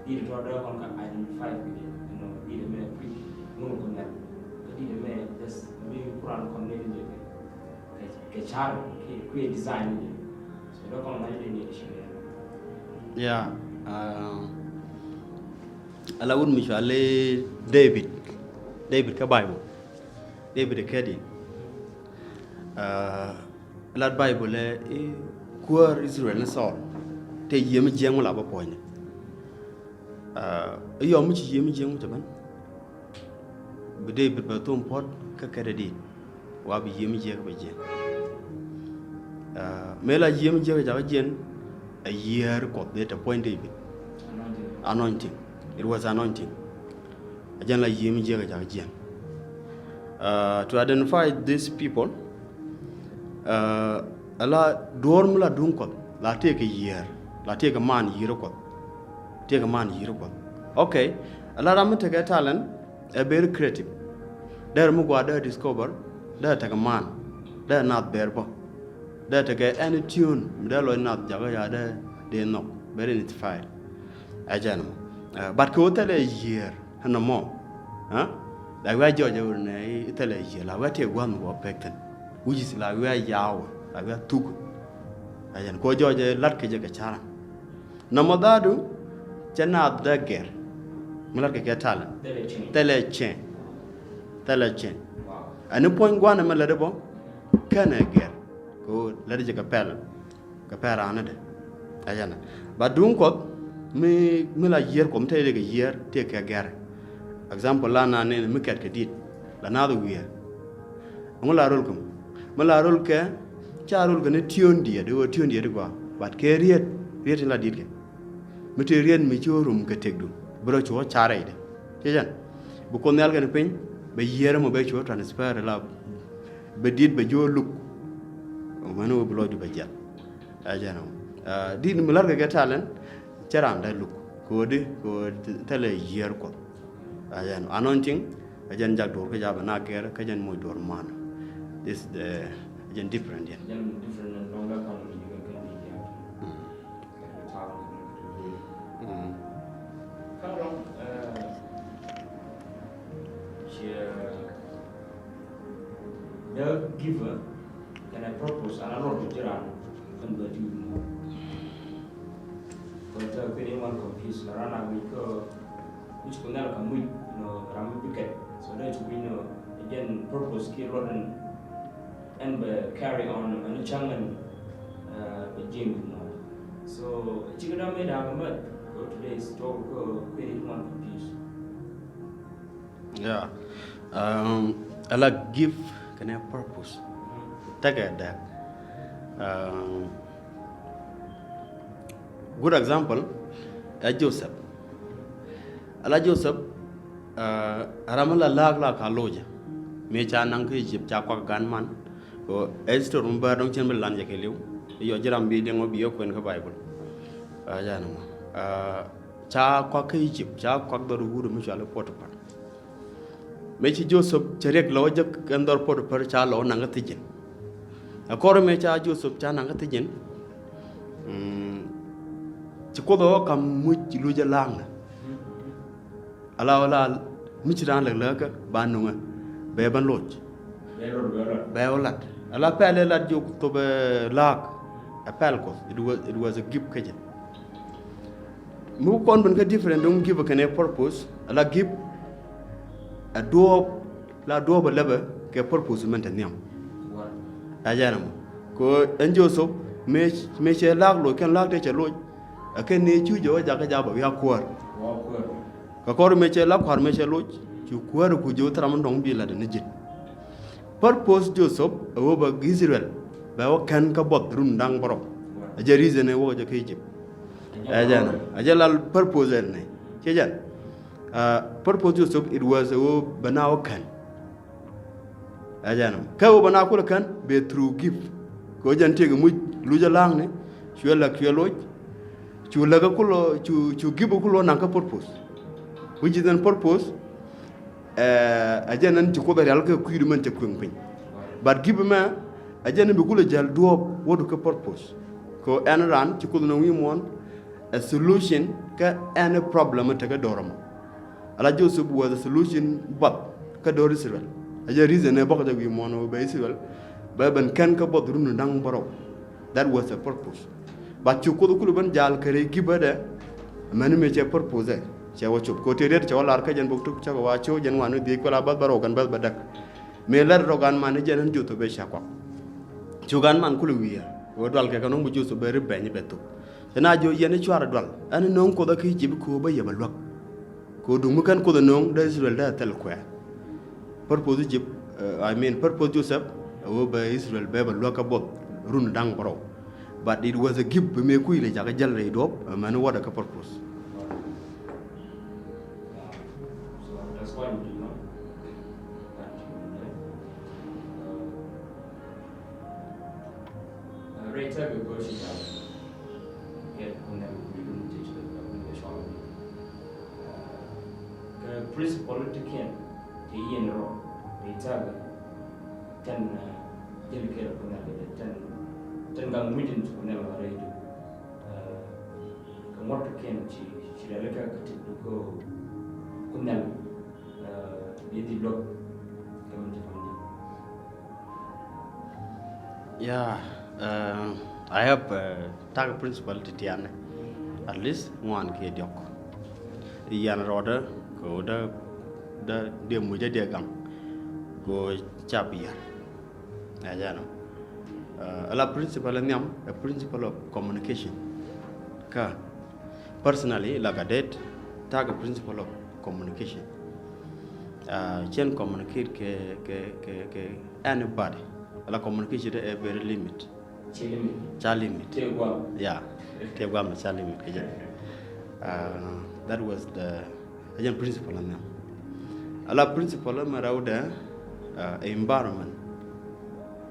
Dit tɔ dee kɔn ka identify with it, you know, dit mɛ quick, ŋun kɔn yal. Ka dit mɛ just mi kuran kɔn ni ni kɛ, kɛ, kɛ char, kɛ, kɛ design ni. So dee kɔn ŋa̱c ni ni shi ni. Yeah, uh, ala wut mi cɔali David. David kä Bible. David kɛ di. Uh, Lat Bible ɛ i̱ kuäär Israel ni Saul te yiëë mi jiɛŋ mi la bä puɔ̱nyni. Aa, i̱ yɔm mi ci yiëë mi jiɛŋ mi te ben. Bi David bɛ thom puɔ̱t kä kɛt ɛ dit. Wa bi yiëë mi jiɛk bɛ jiɛn. Aa, mëë la yiëë mi jiɛk jakä jiɛn, a yiëër Kuɔth dee te puɔ̱ny David. Anointing. Anointing. It was anointing. A jɛn la yiëë mi jiɛk jakä jiɛn. Uh, to identify these people, uh, a la duɔ̱ɔ̱r mi la duŋ Kuɔth, la tëëkɛ yiëër, la tëëkɛ man yiëër Kuɔth, tëëkɛ man yiëër Kuɔth. Okay, a la ram mi tekɛ talent, ɛ very creative. Dee ram mi gua dee discover, dee tekɛ man, dee nath ber bä, dee tekɛ any tune mi dee lɔc nath jakä ya dee, dee nhɔk, very inspired. Ɛ jɛn mɔ. Uh, but kɛ wä thilɛ yiëër. Ɛn nɔmɔ, ɛ? La wi̱i̱ a jɔɔc ɛ wä nɛ i̱ thilɛ yiëë, la wi̱i̱ a tëë gua̱n mi wä pek thi̱n. Which is la wi̱i̱ a yaw, la wi̱i̱ a thuk. Ɛ jɛn kɛ wä jɔɔc ɛ la̱t kɛ jɛ kɛ ca̱ran. Nɔmɔ dhaadu, cɛ naath dee gɛr. Mi la̱t kɛ kɛ talent. Thilɛ cieŋ. Thilɛ cieŋ. Thilɛ cieŋ. Wow. Ɛn i̱ puɔ̱ny gua̱n ɛmɛ lätdɛ bä, kɛnɛ gɛr. Kɛ wä lätdɛ jɛ kɛ pɛl. Kɛ pɛr raan ni dɛ. Ɛ jɛn ɛ. Ba duŋ Kuɔth mi, mi la yiër Kuɔth mi te dee kɛ yiër tëë kɛ gɛr. Example la naan ni mi kɛt kɛ dit. La naath wi̱i̱. Ŋu la rol kɛ mi. Mi la rol kɛ, ca rol kɛ ni tiöön diɛt, i̱ wä tiöön diɛt i̱ gɔaa. But kɛ riet, riet in la dit kɛ. Mi te riet mi ci wä rum kɛ tëkdu. Bi rɔ ci wä ca rɛydɛ. Ci jɛn. Bi Kuoth Nhial kɛn piny, bɛ yiër mɔ bɛ ci wä transfer la. Bɛ dit bɛ jiö luk. Mɛn wä bi lɔcdu bɛ jiɛl. Ɛ jɛn ɔ. Ɛ, dit mi la̱rkɛ kɛ talent, cɛ raan dee luk. Kɛ ɣöö di, kɛ ɣöö thilɛ yiër Kuɔth. Ɛ jɛn ɔ. Anointing, ɛ jɛn jak duɔ̱ɔ̱r kä jabɛ na gɛr, kä jɛn moc duɔ̱ɔ̱r man. This, ɛ jɛn different yɛn. Jɛn different ɛn dɔ̱ŋ dee kɔn mi ji̱ kɛ kɛ mi ji̱. Mm. Mm. Kä rɔm, ɛ, ciɛ, the giver kɛnɛ purpose, ana lɔr kɛ ji̱ ran kɛn bɛ ti wun. Kɛ tɛ kɛn i̱ wan confuse, la ran a wi̱c kä, wi̱c kɛ ŋɛl kɛ muc, nɔ, ram mi bikɛt. So dee ti wi̱c nɔ, jɛn purpose kiɛ lɔr ɛn, ɛn bɛ carry on, ɛn cäŋ ɛn, ɛ, bɛ jiɛn wi̱c nɔ. So cikɛ dɔ̱ŋ mi da̱a̱k mɛ kɛ today is talk kɛ kɛ ni wan confuse. Yeah. Um, ala gift kɛnɛ purpose. Tekɛ dɛ. Um, good example ɛ Joseph. Ala Joseph, uh, ram la la̱a̱k la ka locɛ. Mëë ca naŋ kä Egypt ca kuak gan man. Ɛ history mi bäär dɔ̱ŋ cɛn bi lan jɛ kɛ li̱w. Yɔ ji̱ ram bi liŋ wä bi yɛ kuɛn kä Bible. Ɛ jɛn mɔ. Ɛ, ca kuak kä Egypt, ca kuak dhɔr wut mi cɔal i̱ Potiphar. Mëë ci Joseph cɛ riɛk lɔ wä jek ɛn dhɔr Potiphar ca lɔ wä naŋ kä thi̱ji̱n. Ɛ kɔr mëë ca Joseph ca naŋ kä thi̱ji̱n. Mm, ci Kuoth ɛ wä kam muc luc ɛ la̱a̱ŋdɛ. Ala wä la mi ci raan lɛk lääkä ba nuŋä bɛ bän loc. Bɛ wä lat. Ala pɛl ɛ lat jiök thop ɛ la̱a̱k. Ɛ pɛl Kuɔth. It was, it was a gift kä jɛ. Mi kɔn ben kä different duŋ gift kɛnɛ purpose. Ala gift ɛ duɔɔp la duɔɔp ɛ lɛpɛ kɛ purpose mɛn te nhiam. Ɛ jɛn ɛmɔ. Kɛ ɛn Joseph mëë, mëë cɛ la̱a̱k loc kɛn la̱a̱k te cɛ loc. Ɛ kɛn ni cu jɛ wä jakä jabä wi̱i̱ a kuäär. Kɛ kɔr mëë cɛ la kua̱r mëë cɛ loc cu kuäär ku jɛ wä thil ram mi dɔ̱ŋ bi lat ni ji̱n. Purpose Joseph ɛ wä bɛ Israel bɛ wä kɛn kä buɔth run da̱ŋ bärɔw. Ɛ jɛ reason ɛ wä jɛ kä Egypt. Ɛ jɛn ɛ jɛ lal purpose ɛ nɛ. Cɛ jɛn. Purpose Joseph it was ɛ wä bɛ na wä kɛn. Ɛ jɛn ɛ kɛ wä bɛ na kulɛ kɛn bɛ through gift. Kɛ wä jɛn tiek muc luc ɛ la̱a̱ŋni. Cuɛ lak cuɛ loc. Cu lak ɛ kulɔ cu gift ɛ kulɔ naŋ kä purpose. Which is an purpose. Ɛ jɛn ɛn ci Kuoth ɛ rial kɛ kui̱du mɛn cɛ kueŋ piny. But gift mɛ ɛ jɛn ɛn bi kulɛ jäl duɔ̱ɔ̱p wädu kɛ purpose. Kɛ ɛn ran ci Kuoth nɔŋ wi̱i̱ muɔ̱ɔ̱n ɛ solution kɛ any problem tekɛ do̱r ɛmɔ. Ala Joseph was a solution buɔth kä do̱r Israel. Ɛ jɛn reason ɛ bäkɛ jɛ wi̱i̱ muɔ̱ɔ̱n ɛ bɛ Israel bɛ ben kɛn kä buɔth run da̱ŋ bärɔw. That was a purpose. But cu Kuoth kulu ben jal kɛ rɛy gift ɛ dɛ. Mɛni mëë cɛ purpose ɛ cɛ wä cop kɛ ɣöö tëë riet cɛ wä lar kä jɛn bok tuk cä kɛ wa cio̱w jɛn wan ni dhiec kuɛl a bäth bä rɔw kɛn bäth bä däk. Mëë lɛr rɔ gan man ni jɛn ɣän Jothop bɛ cä kuak. Cu gan man kulu wi̱i̱ ɛ wä dual kɛ kɛ nɔŋ bi Jothop bɛ ri bɛny bɛ thuk. Cɛ na jiɔ yɛn i̱ cuarɛ dual ɛn nööŋ Kuoth ɛ kä Egypt kɛ ɣöö bä yɛ bɛ luäk. Kɛ ɣöö duŋ mi kɛn Kuoth ɛ nööŋ dee Israel dee ɛ thil kuɛɛr. Purpose Egypt, I mean purpose Joseph ɛ wee bɛ Israel bɛ bɛ luäk kä buɔth run da̱ŋ bärɔw. But it was a gift bi mëë kui̱ lɛ jakä jäl rɛy duɔ̱ɔ̱p ɛ mɛn wädɛ kä purpose. Kɛ principle ti kiɛn ti yin rɔ ri tagɛ tɛn jil kɛl kunɛl kɛ tɛn tɛn gaŋ muc in kunɛl wa rɛy du. Kɛ ŋuɔt ti kiɛn ci ci rɛl kɛ kɛ ti du kɛ kunɛl. Bi di luɔk kɛ min ti pamdi. Yeah, I have tak principle ti tianɛ at least ŋuan kiɛ diɔk. Yan rɔɔdä kɛ wä dä dä diɛ mucä diɛ gaŋ kɛ wä cap yär. Ɛ jɛn ɔ. Ala principle nhiam ɛ principle of communication. Kä personally like a dead tak principle of communication. Cɛn communicate kɛ kɛ kɛ kɛ anybody. Ala communication ɛ very limit. Ca limit. Ca limit. Tëë guam. Yeah. Tëë guam ca limit kɛ jɛ. That was the ɛ jɛn principle ɛ nhiam. Ala principle ɛ mɛ rɛwdɛ environment.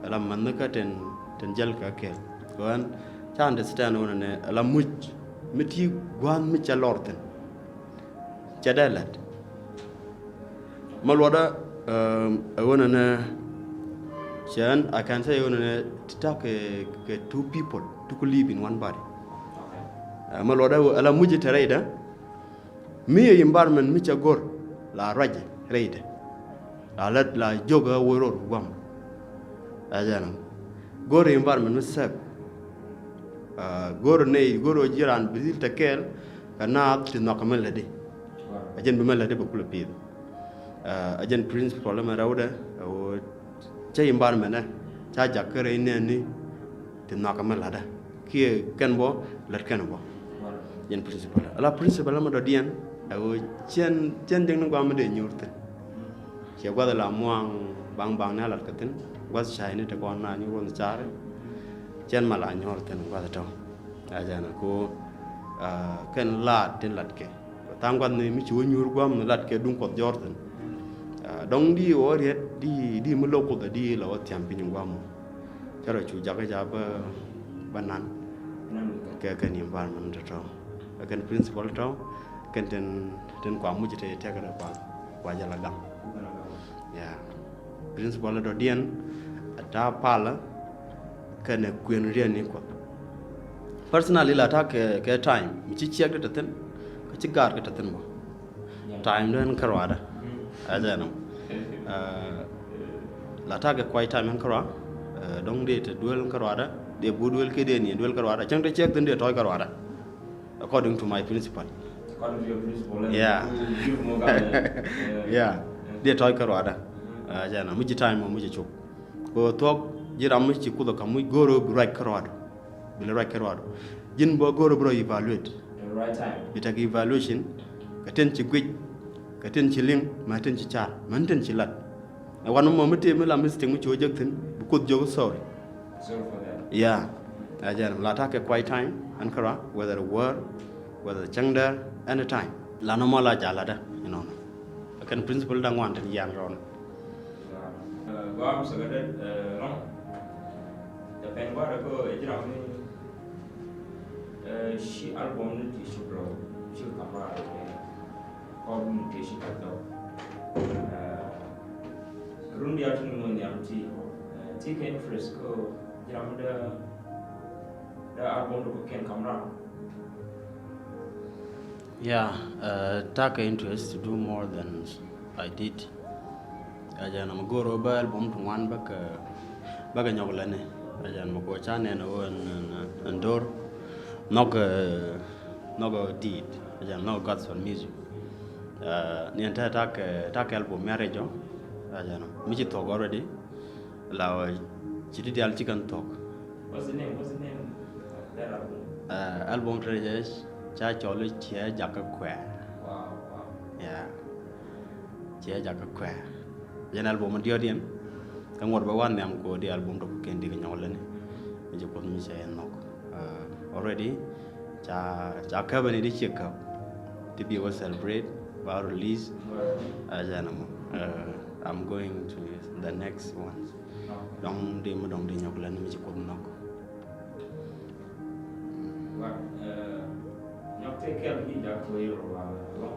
Ala mɛn kä ten ten jɛl kä kɛl kɔn ca understand wunɛ nɛ ala muc mi ti gua̱n mi ca lɔr thin. Cɛ dee lɛt. Ma luɔtdä ɛ ɣöö nɛnɛ cɛ ɣän I can say ɣöö nɛnɛ ti ta̱k kɛ kɛ two people ti ku live in one body. Ma luɔtdä ala muc te rɛydä mi ɛ environment mi cɛ go̱r la ruacɛ rɛydä. La lät la jiök ɛ wä ror guam. Ɛ jɛn ɔ go̱r environment mi safe. Go̱r nɛy go̱r ɣöö ji̱ raan bi dhil te kɛɛl kɛ naath ti nhɔakä mi lätdi. Ɛ jɛn bi mi lätdi bɛ kulɛ pi̱i̱th. Ɛ jɛn principle ɛmɛ rɛwdɛ ɛ ɣöö cä environment ɛ ca jak kä rɛy nɛɛni ti nhɔakä mi lätdä kiɛ kɛn bä lät kɛn bä. Jɛn principle ala principle ɛmɛ dɔ̱diɛn ɛ ɣöö cɛn cɛn jɛn ni guam mi dee nyuur thi̱n. Ciɛ gua̱th la muaŋ baŋ baŋ ni a lat kä thi̱n gua̱th cayni te kɔn na nyuur wä ni ca̱ri. Cɛn ma la nyuur thi̱n gua̱th tɔ̱. A jɛn ko kɛn laat tin lat kɛ tha̱a̱ŋ gua̱th ni mi ci wä nyuur guam ni lat kɛ duŋ kuɔth jɔr thi̱n. Dɔŋ di wä riet di di mi lo̱k kuoth di la wä thiam piny guam. Cä rɔ cu jakä ca bä bä nan kɛ kɛn environment tɔ̱ kɛn principle tɔ̱ kɛn tin tin kua muc te tɛk rɛ kua kua jɛ la gam. Yeah. Principle dɔ̱diɛn a ta̱a̱ palä kɛnɛ kuën riɛn ni kuɔth. Personally la ta̱a̱ kɛ kɛ time mi ci ciɛk di te thin kä ci gaar kɛ te thin bä. Time duel kä ruaadä. Ɛ jɛn ɔ. La ta̱a̱ kɛ kuay time ɛn kä ruaadä. Dɔ̱ŋ dee te duel kä ruaadä dee bu duel kɛ dee ni duel kä ruaadä cäŋ te ciɛk thin dee tɔ̱ɔ̱c kä ruaadä. According to my principle. According to your principle, eh? Yeah. Yeah. Dee tɔ̱ɔ̱c kä ruaadä. Ɛ jɛn ɔ mi ji̱ time ɔ mi ji̱ cop. Kɛ thuɔ̱k ji̱ ram mi ci kuoth ɔ ka̱m mi go̱o̱r ɔ bi ruac kä ruaadä. Bi lɛ ruac kä ruaadä. Ji̱n bä go̱o̱r ɔ bi rɔ evaluate. Bi tekɛ evaluation kɛ tin ci guic kɛ tin ci liŋ mɛ tin ci car mɛ tin ci lat. Ɛ wan mɔ mi tëë mi la mistake mi ci wä jek thi̱n, bi Kuoth jiök sorry. Sorry for that. Yeah. Ɛ jɛn la ta̱a̱ kɛ quiet time ɛn kärɔa, whether wäär, whether cäŋdɛr, anytime. La nɔmɔ la jaladä inɔnɔ. Kɛn principle da̱ŋ wan tin yian rɔɔn. Guam sɛ kɛ det rɔm. Cɛ pɛn gua̱a̱r ɛ kä ɛ ji̱ ram ni, ɛ, ci album ni ti ci bro ci kam raar ɛ kɔr ni ti ci kɛ thok. Ɛ, run diaal ti ni ŋuɔ̱n nhiam ti, ɛ, ti kɛ interest kä ji̱ ram dee, dee album dee kɛ kɛn kam raar. Yeah, uh, ta̱a̱ kɛ interest to do more than I did. Ɛ jɛn mɛ go̱o̱r ɣöö bä album ti ŋuan bä kɛ, bä kɛ nyɔk lɛni. Ɛ jɛn mɛ kɛ ɣöö ca nɛn ɣöö ɛn, ɛn, ɛn do̱r nhɔk, eh, nhɔk ɣöö di̱i̱t. Ɛ jɛn nhɔk gospel music. Eh, ni ɛn te ta̱a̱ kɛ, ta̱a̱ kɛ album mi a rɛc ɔ. Ɛ jɛn mi ci thuɔ̱k already. La ɣöö ci ti diaal ci kɛn thuɔ̱k. What's the name? What's the name of that album? Eh, album ti rɛc ɛ ca cɔl i̱ Ciɛ Jakä Kuɛɛr. Wow, wow. Yeah. Ciɛ Jakä Kuɛɛr. Jɛn album diɔt yɛn. Kä ŋuɔ̱t bä wan nhiam kɛ ɣöö di album tɔk kɛn di kɛ nyɔk lätni. Mi ci Kuoth mi cɛ yɛn nhɔk. Eh, already ca, ca käp ɛn i̱ di ciɛ käp. Ti bi wä celebrate ba release. Ɛ jɛn ɛmɔ. Eh, I'm going to the next one. Dɔ̱ŋ di mi dɔ̱ŋ di nyɔk lätni mi ci Kuoth nhɔk. But, eh, nyɔk tëë kɛl mi jak kɛ yɛl rɔ ba lɔŋ.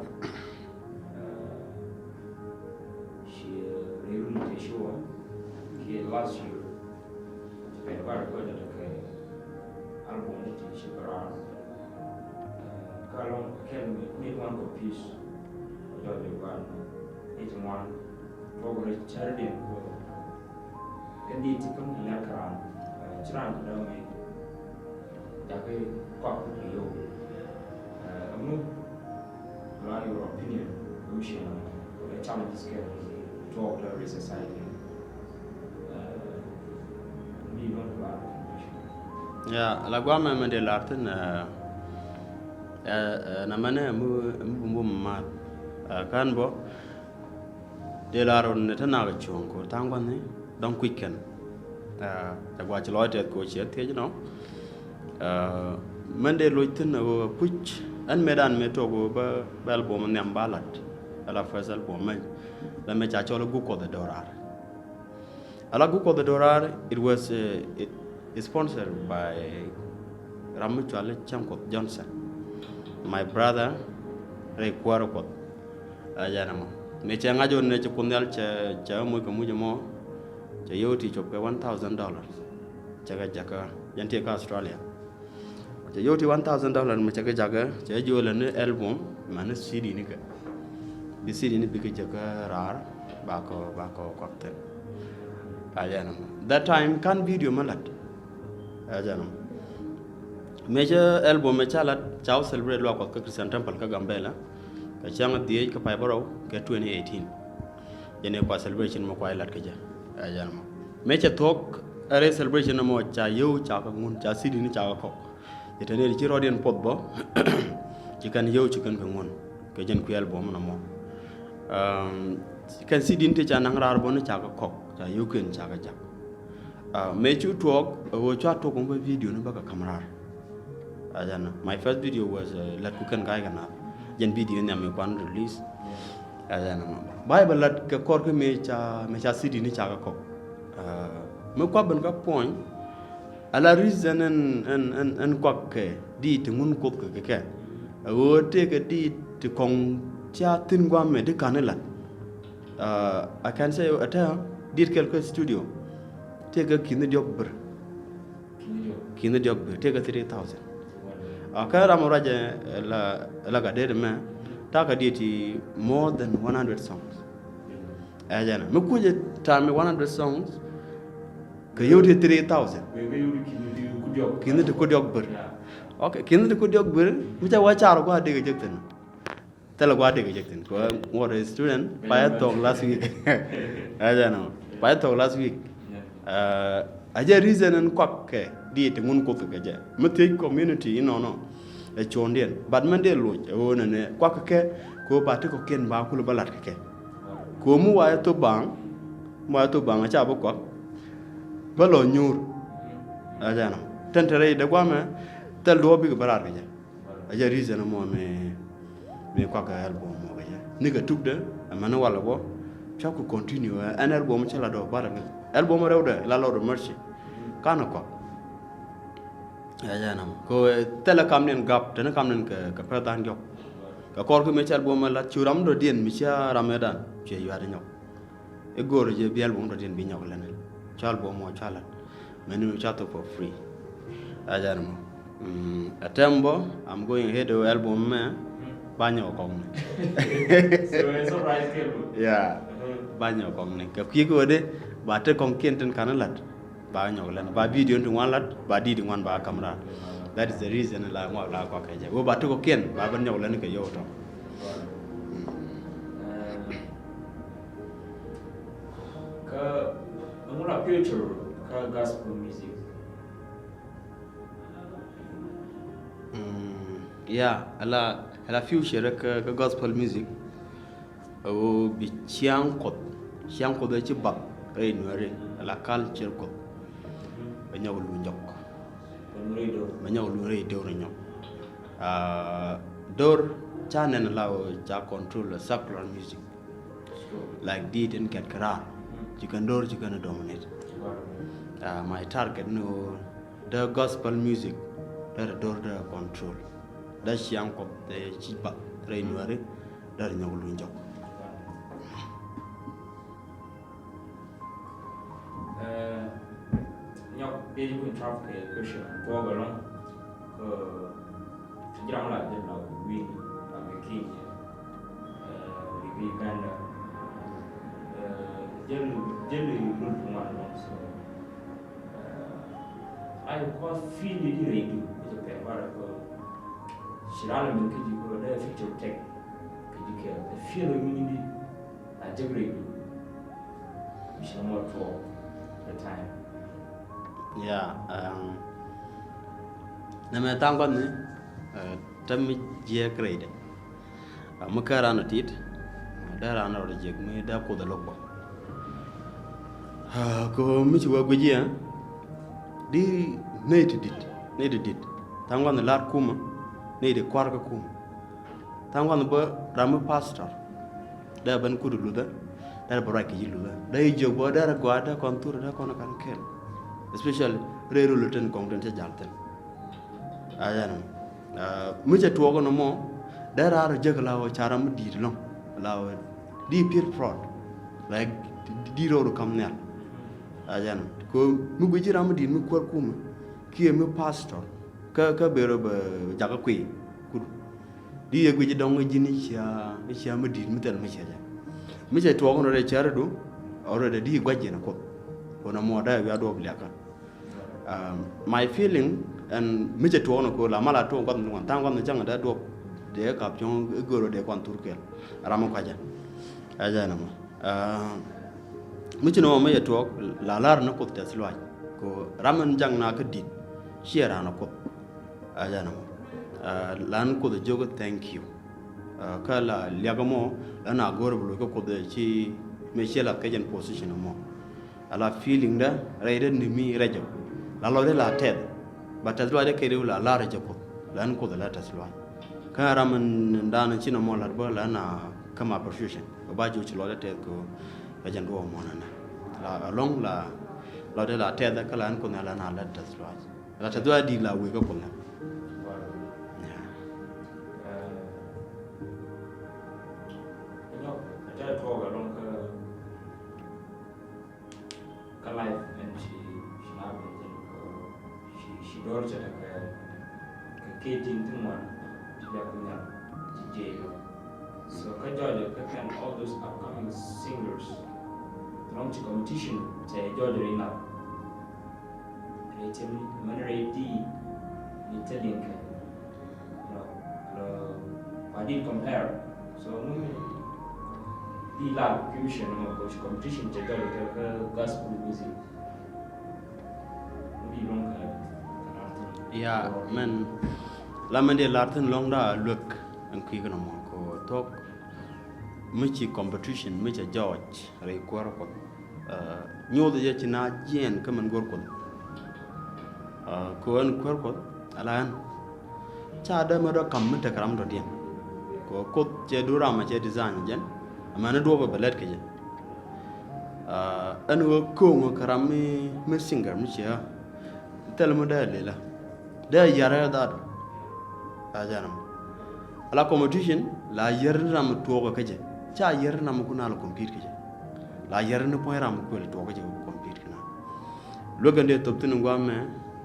Eh, ci, eh, rɛy run tëë ci wä kiɛ last year. Ci pɛn bar kɔ jɛ tekɛ album ni ti ci bɛ raar. Eh, ka lɔŋ kɛl mi, mi wan kɔ peace. Jɔl jɛ wan ni ti ŋuan. Tuɔk rɛ cär diɛn kɔ. Kɛ diit ti kä mi ŋɛr kɛ raan, eh, ci raan ti däm mi jakä kɔak kɛ yio̱w. Eh, ɛŋu la your opinion, mission, eh, challenges kɛ tuɔɔk the society? Eh, mi nɔ la. Ya, la guamɛ mɛ dee lar thin, eh, eh, eh, na mɛnɛ mi, mi bumbu mi math. Eh, kan bɔ, Dee lar ɣöö ni te nak cuɔ̱ɔ̱ŋ kɛ ɣöö tha̱a̱ŋ gua̱thni dɔ̱ŋ kui̱c kɛn. Ah, cɛ gua̱c lɔc tɛth kɛ ɣöö ciɛ thiec nɔ. Ah, mɛn dee loc thi̱n ɣöö puc ɛn mëëdan mëë tok ɣöö bä, bä album nhiam ba la̱t. Ala first album mɛny. La mëë ca cɔl i̱ Guk Kuɔth ɛ Do̱raar. Ala Guk Kuɔth ɛ Do̱raar, it was, eh, it, sponsored by ram mi cɔal i̱ Cäŋ Kuɔth Johnson, my brother, rɛy kuäär Kuɔth. Ɛ jɛn ɛmɔ. Mëë cɛ ŋa̱c ɣöö nɛ ci Kuoth Nhial cɛ, cɛ moc kɛ muc ɛmɔ, cɛ yio̱w ti cop kɛ one thousand dollars. Cɛ kɛ jakä, jɛn ti kä Australia. Cɛ yio̱w ti one thousand dollars mi cɛ kɛ jakä, cɛ jiöl ɛn album, mani C D ni kɛ. Bi C D ni bikɛ jakä raar, bakɔ, bakɔ kuak thi̱n. Ɛ jɛn ɛmɔ. That time kan video mi la̱t. Ɛ jɛn ɛmɔ. Mëë cɛ album mëë ca la̱t, ca wä celebrate luaak Kuɔth kä Christian Temple kä Gambela. Kɛ cäŋ dhiec kä pay bärɔw kɛ twenty eighteen. Jɛn ɛ kua celebration mɛ kua ilat kɛ jɛ. Ɛ jɛn mɔ. Mëë cɛ thuɔ̱k ɛ rɛy celebration mɔ ca yio̱w ca kɛ ŋun, ca C D ni ca kɛ kɔk. Jɛ te ni ci rɔɔdiɛn puɔth bä. Ci kɛn yio̱w ci kɛn kɛ ŋun. Kɛ jɛn kui̱ album nɔmɔ. Um, kɛn C D ni ti ca naŋ raar bä ni ca kɛ kɔk. Ca yio̱w kɛn ca kɛ jak. Ah, mëë cu tuɔɔk, ɛ ɣöö cua tuɔɔk ŋun bä video ni bä kɛ ka̱m raar. Ɛ jɛn, my first video was, uh, Lät Kukɛn Ga̱a̱c Kɛ Naath. Jɛn video nhiam mi kuan release. Ɛ jɛn, Bible lät kɛ kɔr kä mëë ca, mëë ca C D ni ca kɛ kɔk. Uh, mi kuak ben kä puɔ̱ny, ala reason ɛn, ɛn, ɛn, ɛn kuak kɛ di ti ŋun Kuoth kɛ kɛ kɛ. Ɛ ɣöö tëëkɛ di ti kɔŋ ca thi̱n guamɛ di ka̱n ilat. Uh, I can say, ɛ tɛ, dit kɛl kä studio. Tëëkɛ ki̱n i̱ diɔk bir. Ki̱n i̱ diɔk bir, tëëkɛ three thousand. Ɛ kɛ ram ruacɛ la, la ka det mɛ, ta̱a̱ kɛ diet ti more than one hundred songs. Ɛ jɛn, mi kucɛ ta̱a̱ mi one hundred songs, kɛ yio̱w ti three thousand. Ki̱n i̱ ti ku diɔk bir. Okay, ki̱n i̱ ti ku diɔk bir, mi ca wä car gua̱a̱ dek jek thi̱n. Thilɛ gua̱a̱ dek jek thi̱n. Kɛ ŋuɔt student, payɛ thok last week. Ɛ jɛn ɔ, payɛ thok last week. Ɛ jɛ reason ɛn kuak kɛ di ti ŋun Kuoth kɛ jɛ. Mi thiec community inɔnɔ. Ɛ cuɔ̱ndiɛn. But mɛn dee loc, ɛ ɣöö nɛnɛ kuak kɛ, kɛ ɣöö ba ti kɔ̱kiɛn ba kulɛ ba lat kɛ kɛ. Kɛ ɣöö mi wa ɛ thop baaŋ, Ma thop baŋ a ca bi kuak. Bä lɔ nyuur. A jɛn ɔ. Tɛn te rɛy dee guamɛ. Thil duɔɔp bikɛ bä raar kɛ jɛ. A jɛ reason mɔ mi, mi kuak kɛ album mɔ kɛ jɛ. Ni kɛ tukdɛ, ɛmɛni walɛ bɔ. Ca ku continue, ɛn album cɛ la dɔɔ barɛ ni. Album rɛwdɛ, la Lord of Mercy. Kanɛ kuak. Ya, ya, nam. Ko, eh, thilɛ kam niɛn gap, tɛni kam niɛn kɛ, kɛ pɛth dan jɔk. Kɛ kɔr ki mi cɛ album la, cu ram dɔ diɛn, mi cia ram ɛ dan, cuɛ yuat nyɔk. I̱ go̱o̱r jɛ bi album tɔ tin bi nyɔk lɛn. Cɔl bom mɔ cɔl lɛn. Mɛni mi cɔl thop for free. A jɛn mɔ. Mm, a tɛm bɔ, I'm going ahead with album mɛ. Ba nyɔk kɔŋ ni. So, it's a surprise kɛ bɔ? Yeah. Uh-huh. Ba nyɔk kɔŋ ni. Kɛ kui̱ kɛ wä dee, ba te kɔŋ kiɛn tin kan lat. Ba nyɔk lɛn. Ba video tin wan lat, ba di di wan ba kamera. That is the reason la ŋuak la kɔk kɛ jɛ. Wä ba te kɔŋ kiɛn, ba ben nyɔk lɛn kɛ yɔw tɔ. Mm. Kä ɛŋu la future kä gospel music? Mm, yeah, ala, ala future kä, kä gospel music. Ɛ wä bi ciaŋ Kuɔth, ciaŋ Kuɔth ɛ ci bath rɛy Nuɛri, ala culture Kuɔth. Bɛ nyɔk luny jɔk. Bɛ nyɔk luny rɛy dor ni nyɔk. Ah, dor ca nɛn la wä ca control secular music. Like dit in kɛt kɛ raar. Ci kɛn dor ci kɛn dominate. Ah, my target ni wä the gospel music. Dee dor dee control. Dee ciaŋ Kuɔth dee ci bath rɛy Nuɛri. Dee nyɔk luny jɔk. Eh, nyɔk, dee ji̱ ku interrupt kɛ question tuɔɔk ɛlɔ̱ŋ. Kä ti ji̱ ram la jɛ la wi̱i̱ la kɛ ki̱i̱c. Eh, ri bi Uganda. Eh, jäl, jäl lut ŋuan ɛlɔ̱ŋ. So, eh, a jɛ kɔn feel di rɛy du, jɛ pɛn barɛ kä ci ran la min kä ji̱ kä dee picture take kä ji̱ kɛ. The feel of unity. A jek rɛy du. Mi ci nɔmɔ tuɔɔk the time. Yeah, um, nɛmɛ thaŋ kɔn ni, uh, tɛm mi jiɛk rɛydɛ. Uh, mi kä ran a tit, dee ran a rɔ jiɛk mi dee Kuoth a lo̱k bä. Uh, ko mi ci wä guic yɛ, di nɛy ti dit, nɛy ti dit. Thaŋ kɔn ni lar kumä, nɛy ti kuar kä kumä. Thaŋ kɔn bä ram mi pastor. Dee ben kut luthä, dee bɛ ruac kɛ ji̱ luthä. Dee jiök bä dee rɛ gɔaa dee kɔn thur dee kɔn kan kɛl. Especially rɛy rol ten kɔŋ ten cä jal thin. A jɛn mɔ. Ah, mi cɛ tuɔɔk nɔmɔ, dee raar jek la wä ca ram mi di̱i̱t lɔŋ. La wä di peer prod. Like, di, di rɔ kam nhial. A jɛn mɔ. Ko mi guic ji̱ ram mi di̱i̱t mi kuäär kumɛ. Kiɛ mi pastor. Kä, kä ber bɛ jakä kui̱. Kut. Di yɛ guic dɔŋ ji̱n i̱ cia, i̱ cia mi di̱i̱t mi thil mi cia jɛ. Mi cɛ tuɔɔk in rɔ dee cär idu, already di guac ji̱n a Kuoth. Kun a muɔ dee wiaa duɔɔk liakä. Um, my feeling, ɛn mi cɛ tuɔɔk in a Kuoth la mal a tuɔɔk guath mi ŋuan, tha̱a̱ŋ guath mi cäŋ dee duɔɔk, dee kap cɔŋ i̱ gör dee kuan thur kɛl. Ram mi kuacä. Ɛ jɛ nɔmɔ. Ah, mi ci nɔmɔ mi cɛ tuɔɔk, la lar ni Kuoth tɛth luac. Ko ram in jaŋ na kä di̱t, ciɛ ran a Kuoth. A jɛn ɛmɔ. Ah, lan Kuoth a jiök thank you. Ah, kä la liak ɛmɔ, lan a go̱o̱r bi loc kä Kuoth ci mëë ciɛ la kecɛn position ɛmɔ. A la feeling dä, rɛy dä ni mi rɛc ɔ. La lɔcdä la tɛth. Ba tɛth luac dä kɛ riw la lar rɛc ɔ Kuoth. Lan Kuoth a la tɛth luac. Kä ram in dan ci nɔmɔ lat bä lan a käm appreciation. Ba jiök ci lɔcdä tɛth kɛ ɣöö rɛc ɛn duɔɔk ɛmɔ nɛnɛ. La lɔŋ la lɔcdä la tɛth kä lan Kuoth ni a lan a la tɛth luac. La te dhua di la wek kä Kuoth. Yeah. Kä life ɛn ci, ci na ben jɛn kä ci, ci dɔr cɛ tekɛ kɛ kɛ tin ti ŋuan ti dee ku nyal ci jiɛc lɔ. So kä jɔjɛ kä kɛn all those upcoming singers. Lɔŋ ci competition cɛ jɔjɛ ri nap. Rɛy tiɛm ni mɛn rɛy di ni thil in kɛ. Lɔ, lɔ, kua di compare. So, ŋun di la competition mɔ, kɛ competition cɛ jɔl kɛ, kɛ gospel music. Ŋun di lɔŋ kɛ, kɛ lar thin. Yeah, mɛn, la mɛn di lar thin lɔŋ da luek ɛn kui̱ kɛ nɔmɔ kɛ thok. Mi ci competition, mi cɛ jɔɔc, rɛy kuäär Kuɔth. Nyuuth jɛ ci na jiɛɛn kä min go̱r Kuoth. Kɛ ɣän kuäär Kuoth ala ɣän. Ca dee mi dɔ̱ kam mi tekɛ ram dɔ̱diɛn. Kɛ Kuoth cɛ duun ram a cɛ design jɛn. Amäni duɔ̱ɔ̱p bɛ lɛt kɛ jɛ. Ɛn ɣöö ko̱o̱ŋ kɛ ram mi, mi singer mi ciɛ ɣä. Thil mi dee lilä. Dee yɛrɛ dhaat. A jɛn ram. Ala competition la yɛr ni ram tuɔɔk kä jɛ. Ca yɛr ni ram kun a la compete kä jɛ. La yɛr ni puɔ̱ny ram kuël tuɔɔk kä jɛ compete kɛ na. Luäk ɛn dee thop thin guamɛ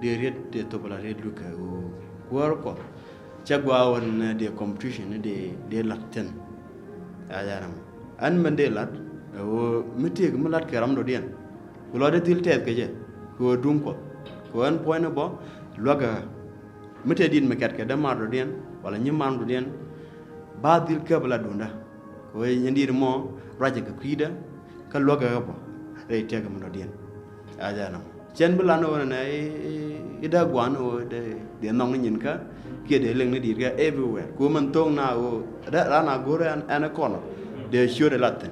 dee riet dee thop la riet luäk kɛ ɣöö kuäär Kuɔth. Cɛ gua ɣöö ni dee competition ni dee, dee lat thin. A jɛn ram. Ɛn mɛn dee lat ɛ ɣöö mi tëëk mi lat kɛ ram dɔ̱diɛn. Ku lɔ dee dhil tɛth kɛ jɛ kɛ ɣöö duŋ Kuɔth. Kɛ ɣöö ɛn puɔ̱ny ni bɔ luäk ɛ mi te dit mi kɛt kɛ dämaar dɔ̱diɛn wala nyimaar dɔ̱diɛn. Ba dhil käp la duundä kɛ ɣöö nyin dit mɔ ruacɛ kɛ kui̱dä kä luäk ɛ bɔ rɛy tëëk mi dɔ̱diɛn. A jɛn ram. Cɛn bi lan ɣöö nɛ i̱, i̱, i̱ dee guan ɣöö dee, dee nhɔk ni nyin kä kiɛ dee liŋ ni dit kä everywhere. Ku mɛn thoŋ na ɣöö dee ran a go̱r ɛn, ɛn kɔn dee ciöt ɛ lat thin.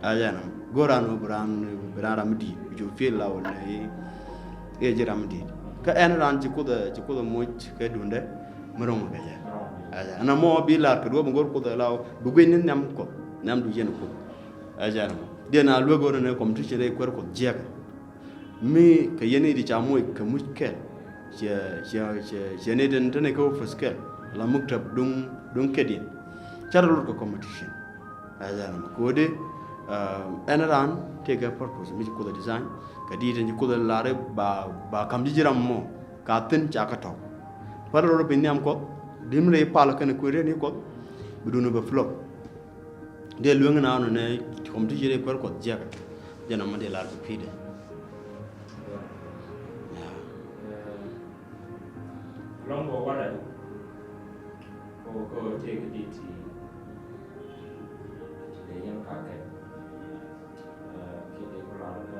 A jɛn ram. Go̱r ran ɣöö bi ran, bi ran ram mi di̱i̱t. Bi cu feel la ɣöö nɛ i̱, i̱ ji̱ ram mi di̱i̱t. Kä ɛn ran ci Kuoth, ci Kuoth moc kɛ duundɛ mi ro̱ŋ kɛ jɛ. A jɛn ram. Ɛn mɔ bi lar kɛ duɔ̱ɔ̱p mi go̱r Kuoth la ɣöö bi guic ni nhiam Kuɔth. Nhiam du yɛn Kuoth. A jɛn ram. Diɛn a luäk ɣöö nɛ competition rɛy kuäär Kuɔth jiɛk. Mi kɛ yɛn i̱ di ca moc kɛ muc kɛl. Ciɛ, ciɛ, ciɛ, ciɛ ni den tɛn kɛ office kɛl. La muktab duŋ, duŋ kɛdiɛn. Ca rɔ lot kɛ competition. A jɛn ram. Kɛ ɣöö di, ɛn ran tëëkɛ purpose mi ci Kuoth design. Kɛ di tɛn ci Kuoth lar ba, ba kam ji̱ ji̱ ram mɔ. Ka thin ca kä tɔ̱. Pal rɔ bi nhiam Kuɔth. Dim rɛy pal kɛn kuëë rɛy ni Kuɔth. Bi duun bɛ flow. Dee lueŋ na nɔ nɛ competition dee kuɛr Kuɔth jiɛk. Jɛn ɔmɔ dee lar kɛ pi̱i̱dɛ. Ya. Lɔŋ bɔ warɛ ko ko tëëk di ti ti dee yɛn kakɛ. Ki dee ku lar kɛ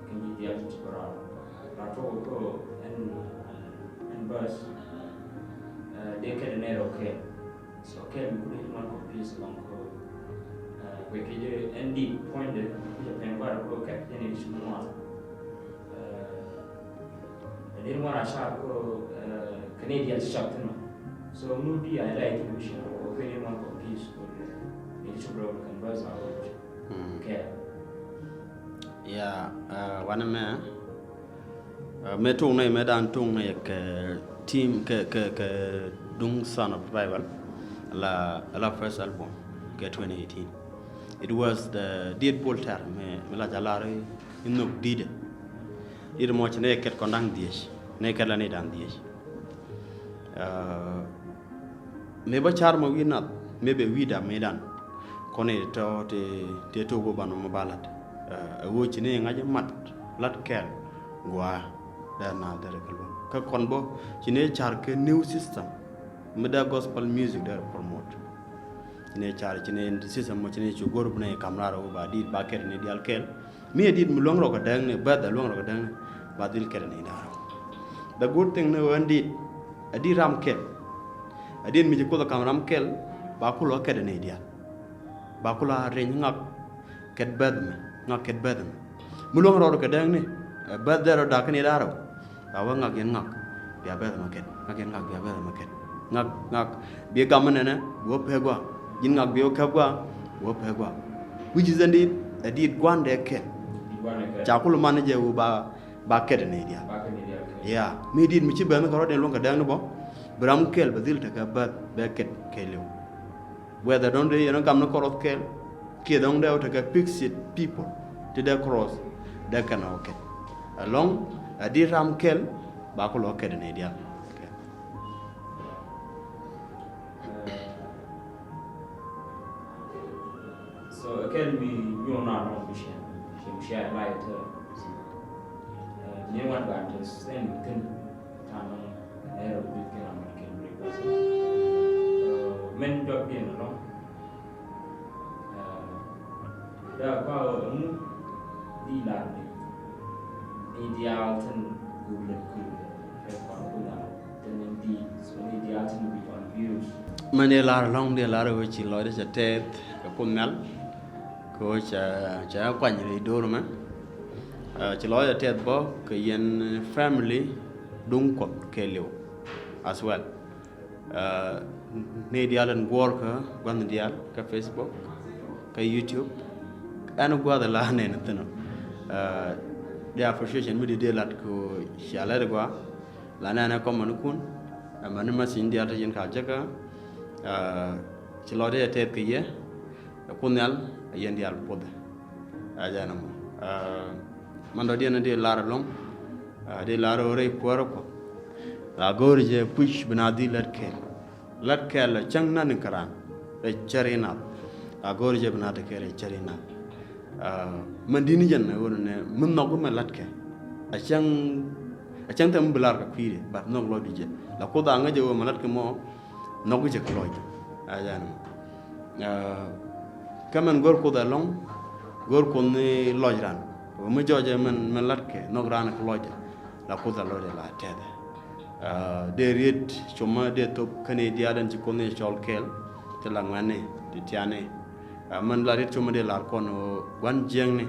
ki nyi dial ti ku lar la tɔk ko ɛn ɛn bäs. Dee kɛ dee nɛr ɔkɛ. So kɛ mi kuni man confuse lɔŋ ko. Kuɛ kɛ jɛ ɛn di point de jɛ pɛn gwara ko kɛ jɛ ni shi muwa. Ɛn di ŋuan a shar ko kɛ ni dial shar tino. So mu di a la yi tino shi ko kɛ ni man confuse ko ni shi bro kan ba sa ko. Kɛ. Ya, wanɛ mɛ. Mëë tuŋ nɛy mëë dan tuŋ nɛy kɛ team kɛ, kɛ, kɛ duŋ Son of Revival la, la first album kɛ twenty eighteen. It was the diet bol tɛr mëë, mëë la jalar inok didɛ. Didɛ mɔ ci nɛy kɛt kɔn daŋ dhiec, nɛy kɛt la nɛy daŋ dhiec. Mëë bä car mɔ wi̱i̱ nath mëë bɛ wi̱i̱ dam mëë dan. Kɔn i̱ tɔ ti, ti tɔk bä ban mɔ ba lat. Ɛ ɣöö ci ni ŋa̱c mat lat kɛl gua̱a̱. Dee na dee rɛ kɛ luɔ̱ŋ kä kɔn bä ci ni car kɛ new system. Mi dee gospel music dee rɛ promote. Ci ni car ci ni system mɔ ci ni cu go̱r bi ni kam raar ɣöö ba diit ba kɛt ni dial kɛl. Mi ɛ dit mi luäŋ rɔ kɛ dɛŋni, bɛth ɛ luäŋ rɔ kɛ dɛŋni, ba dhil kɛt ni da̱ŋ rɔ. The good thing ni ɣöö ɛn dit, ɛ dit ram kɛl. Ɛ dit mi ci Kuoth ɛ ka̱m ram kɛl, ba kulɔ kɛt ni diaal. Ba kulɔ a riny ŋak kɛt bɛth mɛ, ŋak kɛt bɛth mɛ. Mi luäŋ rɔ kɛ dɛŋni, ɛ bɛth dee rɔ da̱k ni da̱ŋ rɔ. Ba wä ŋak yɛn ŋak bia bɛth mɛ kɛt, ŋak yɛn ŋak bia bɛth mɛ kɛt. Ŋak, ŋak bi gam mɛ nɛnɛ bi wä pek gua. Ji̱n ŋak bi wä kɛp gua, bi wä pek gua. Which is indeed, ɛ dit guandɛ kɛl. Ca kul man jɛ wu ba, ba kɛt ni diaal. Ya, mi dit mi ci ben kɛ rɔ den luɔ̱ŋ kɛ dɛŋ ni bɔ. Bi ram kɛl bɛ dhil tekɛ bɛth bɛ kɛt kɛliw. Whether dɔ̱ŋ dee yɛn ɔ gam ni kɔrɔth kɛl kiɛ dɔ̱ŋ dee ɔ tekɛ fixed people ti dee cross dee kɛn ɔ kɛn. Ɛlɔ̱ŋ ɛ di ram kɛl ba kulɔ kɛn ni diaal. So kɛl mi nyuɔn na nɔ mi cɛ mi cɛ la yɛ tɛ. Ni wan ba understand mi thin. Tano nɛrɛ wi̱i̱ kɛn a mat kɛn wi̱i̱ kɛn. Mɛn jɔk diɛn alɔŋ. Daa kua ɣöö ɛŋu di lar ni ni diaal tin gulɛ kul kɛ kɔn ku lar tin ni di so ni diaal tin bi kɔn views. Mɛn di lar alɔŋ di lar ɣöö ci lɔcdɛ cɛ tɛth kɛ kun nhial. Ɣöö ca ca kuany rɛy do̱r mɛ. Ci lɔcdä tɛth bä kɛ yɛn family duŋ Kuɔth kɛɛliw as well. Ni diaal in guɔ̱ɔ̱r kä gua̱n diaal kä Facebook, kä YouTube, ɛn gua̱th la nɛn thi̱n ɔ. Di appreciation mi di dee lat kɛ cia lɛt gua la nɛn ɛ kɔmɛn kun. Ɛmɛ ni message diaal ti yɛn ka jäkä. Ci lɔcdä tɛth kɛ yɛ. Ɛ Kuoth Nhial ɛ yɛn diaal puɔthɛ. Ɛ jɛn ɛmɔ. Mɛn dɔ̱diɛn di lar ɛlɔ̱ŋ. Di lar ɣöö rɛy kuäärä Kuɔth la go̱o̱ri jɛ puc bi na dhil lät kɛɛl. Lät kɛɛl ɛ cäŋ nani kä raan rɛy cär inath. La go̱o̱ri jɛ bi na te kɛɛl rɛy cär inath. Mɛn di̱t ni jɛn ɛ ɣöö nɛ mi nhɔk mɛ lät kɛ ɛ cäŋ, ɛ cäŋ thɛm mi bi lar kɛ kui̱dɛ, but nhɔk lɔcdu jɛ. La Kuoth a ŋäc ɛ ɣöö mɛ lät kɛ mɔ nhɔk jɛ kɛ lɔcdu. Ɛ jɛn ɛmɔ. Kä mɛn go̱r Kuoth ɛlɔ̱ŋ, go̱r Kuoth ni lɔc ran. Ɣöö mi jɔcɛ mɛn, mɛn latkɛ nhɔk ran kɛ lɔcdɛ, la Kuoth a lɔcdɛ la tɛthɛ. Dee riet cumä dee thop kä ni diaal ɛn ci Kuoth ni cɔl kɛɛl, ti la ŋuɛ̈tni, ti tiani. Mɛn la riet cumä dee lar kɔn ɣöö gua̱n jiäkni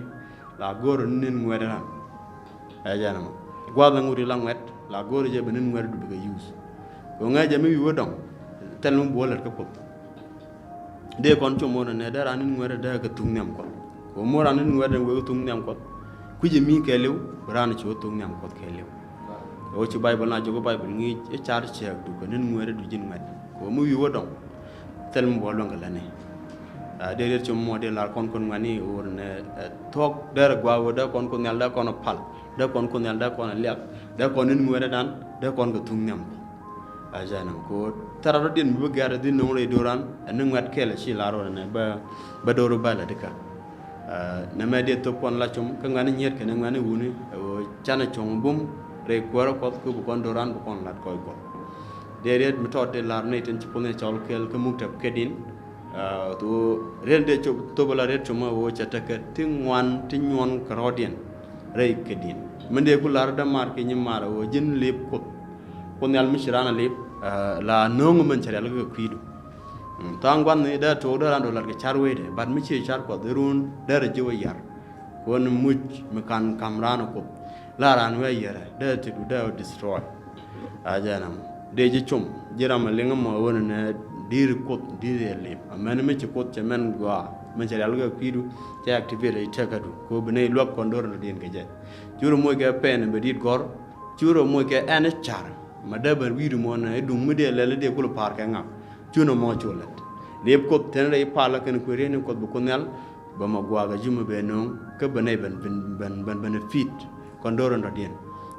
la go̱r ni nin ŋuɛ̈t ran. Ɛ jɛn ɛmɔ. Gua̱th ɛŋu ri la ŋuɛ̈t la go̱o̱ri jɛ bɛ ni̱n ŋuɛ̈t du bikɛ yuuth. Kɛ ŋäc jɛ mi wi̱i̱ wä dɔ̱ŋ thil mi buɔ̱ɔ̱l lät kä Kuoth. Dee kɔn com wä nɛ dee raan ni̱n ŋuɛ̈t dee kɛ thuŋ nhiam Kuɔth. Kɛ ɣöö mi raan ni̱n ŋuɛ̈t dee wek thuŋ nhiam Kuɔth, kui̱c mi kɛɛliw bi raan ci wä thuŋ nhiam Kuɔth kɛɛliw. Kɛ ɣöö ci Baibol na jɔk, Baibol ŋi̱i̱c i̱ car ciɛɛk du kɛ ni̱n ŋuɛ̈t du ji̱n ŋuɛ̈t. Kɛ ɣöö mi wi̱i̱ wä dɔ̱ŋ thil mi buɔ̱ɔ̱l luäŋ kɛ lätni. Dee riet com mɔ dee lar kɔn Kuoth ŋuɛ̈tni ɣöö nɛ thuɔ̱k derɛ gua̱a̱k ɣöö dee kɔn Kuoth Nhial dee kɔn pal, dee kɔn Kuoth Nhial dee kɔn liak, dee kɔn ni̱n ŋuɛ̈tdan, dee kɔn kɛ thuŋ nhiam. Ɛ jɛn ɛmɔ kɛ ɣöö thil ram dɔ̱diɛn mi bi gɛ̈r dhil no̱o̱ŋ rɛy do̱ran ɛn ni ŋuɛ̈t kɛl ci lar ɣöö nɛ bä, bä do̱r bä lät ikä. Nɛmɛ dee thop kɔn la com kä ŋuɛ̈tni nyiet kɛnɛ ŋuɛ̈tni wuni ɛ ɣöö canɛ cuɔ̱ŋ bum rɛy kuäärä Kuɔth kä bi kɔn do̱ran bi kɔn lat kɔc Kuɔth. Dee riet mi tɔt dee lar nɛy tin ci Kuoth ni cɔl kɛɛl kä muk tɛp kɛ din. Riet dee cop thop ala riet cumä ɣöö cɛ tekɛ ti ŋuan ti nyuɔn kɛ rɔɔdiɛn rɛy kɛ din. Min dee ku lar dämaar kɛ nyimaar ɣöö ji̱n lip Kuoth. Kuoth Nhial mi ci raan a lip la no̱o̱ŋ min cɛ rial kɛ kui̱du. Tha̱a̱ŋ gua̱n ni dee tuɔɔk dee raan dee lat kɛ car wecdɛ, but mi ci car Kuɔth run dee rɛ ji̱ wä yar. Kuɔn muc mi kan ka̱m raan Kuoth. La raan wee yɛrɛ dee ti du dee destroy. A jɛn ɛmɔ dee ji̱ com ji̱ ram a liŋ ɛmɔ ɣöö nɛ di̱i̱r Kuoth di̱i̱r ɛ lip. Amäni mi ci Kuoth cɛ mɛn gɔaa mi cɛ rial kɛ kui̱du cɛ activate i̱ tɛkädu kɛ ɣöö bi nɛy luäk kɔn do̱r ni di̱i̱n kɛ jɛ. Curɛ moc kɛ pɛn bɛ di̱i̱t gɔ̱r. Curɛ moc kɛ ɛn i̱ car mɛ dee bɛ wi̱i̱du mɔ nɛ i̱ duŋ mi dee lɛl i̱ dee kulɛ pa̱a̱r kɛ ŋak. Cunɛ mɔ cu lät. Lip Kuoth tɛn rɛy pal kɛn kui̱ rieni Kuoth bi Kuoth Nhial bɛ mɔ gua̱a̱k a jumɛ bɛ no̱o̱ŋ kä bɛ nɛy bɛn bɛn bɛn bɛn bɛn fit. Kɔn do̱r in dɔ̱diɛn.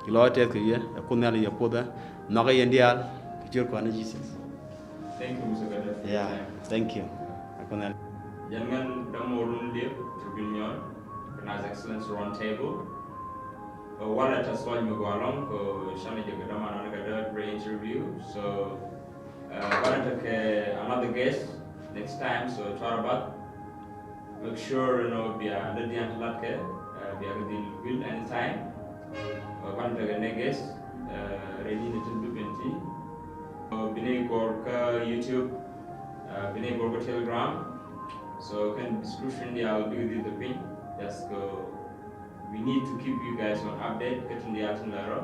Ci lɔc tɛth kɛ yɛ ɛ Kuoth Nhial yɛ puɔthɛ. Nhɔkɛ yɛn diaal kɛ ciöt Kua̱r ni Jesus. Thank you, Mister Gaddafi. Yeah, thank you. Ɛ Kuoth Nhial. Jɛn ŋän dämɔɔrun liep Tribune Union, Recognized Excellence Round Table. Ɛ walɛ tɛth lɔc mi gɔaa ɛlɔ̱ŋ kɛ canɛ jɛ kɛ däman an kɛ däät rɛy interview. So, Ɛ, wanɛ tekɛ another guest next time, so cuarɛ bath. Make sure, you know, bia dee diaal ti latkɛ, ɛ, bia kɛ dhil wil anytime. Ɛ, wanɛ tekɛ next guest, ɛ, rɛy ni ni tin bi ben ti. Ɛ, bi nɛy gɔ̱r kä YouTube, ɛ, bi nɛy gɔ̱r kä Telegram. So kɛn description diaal bikɛ dhil te piny. Just go. We need to keep you guys on update kä tin diaal tin lɛ rɔ.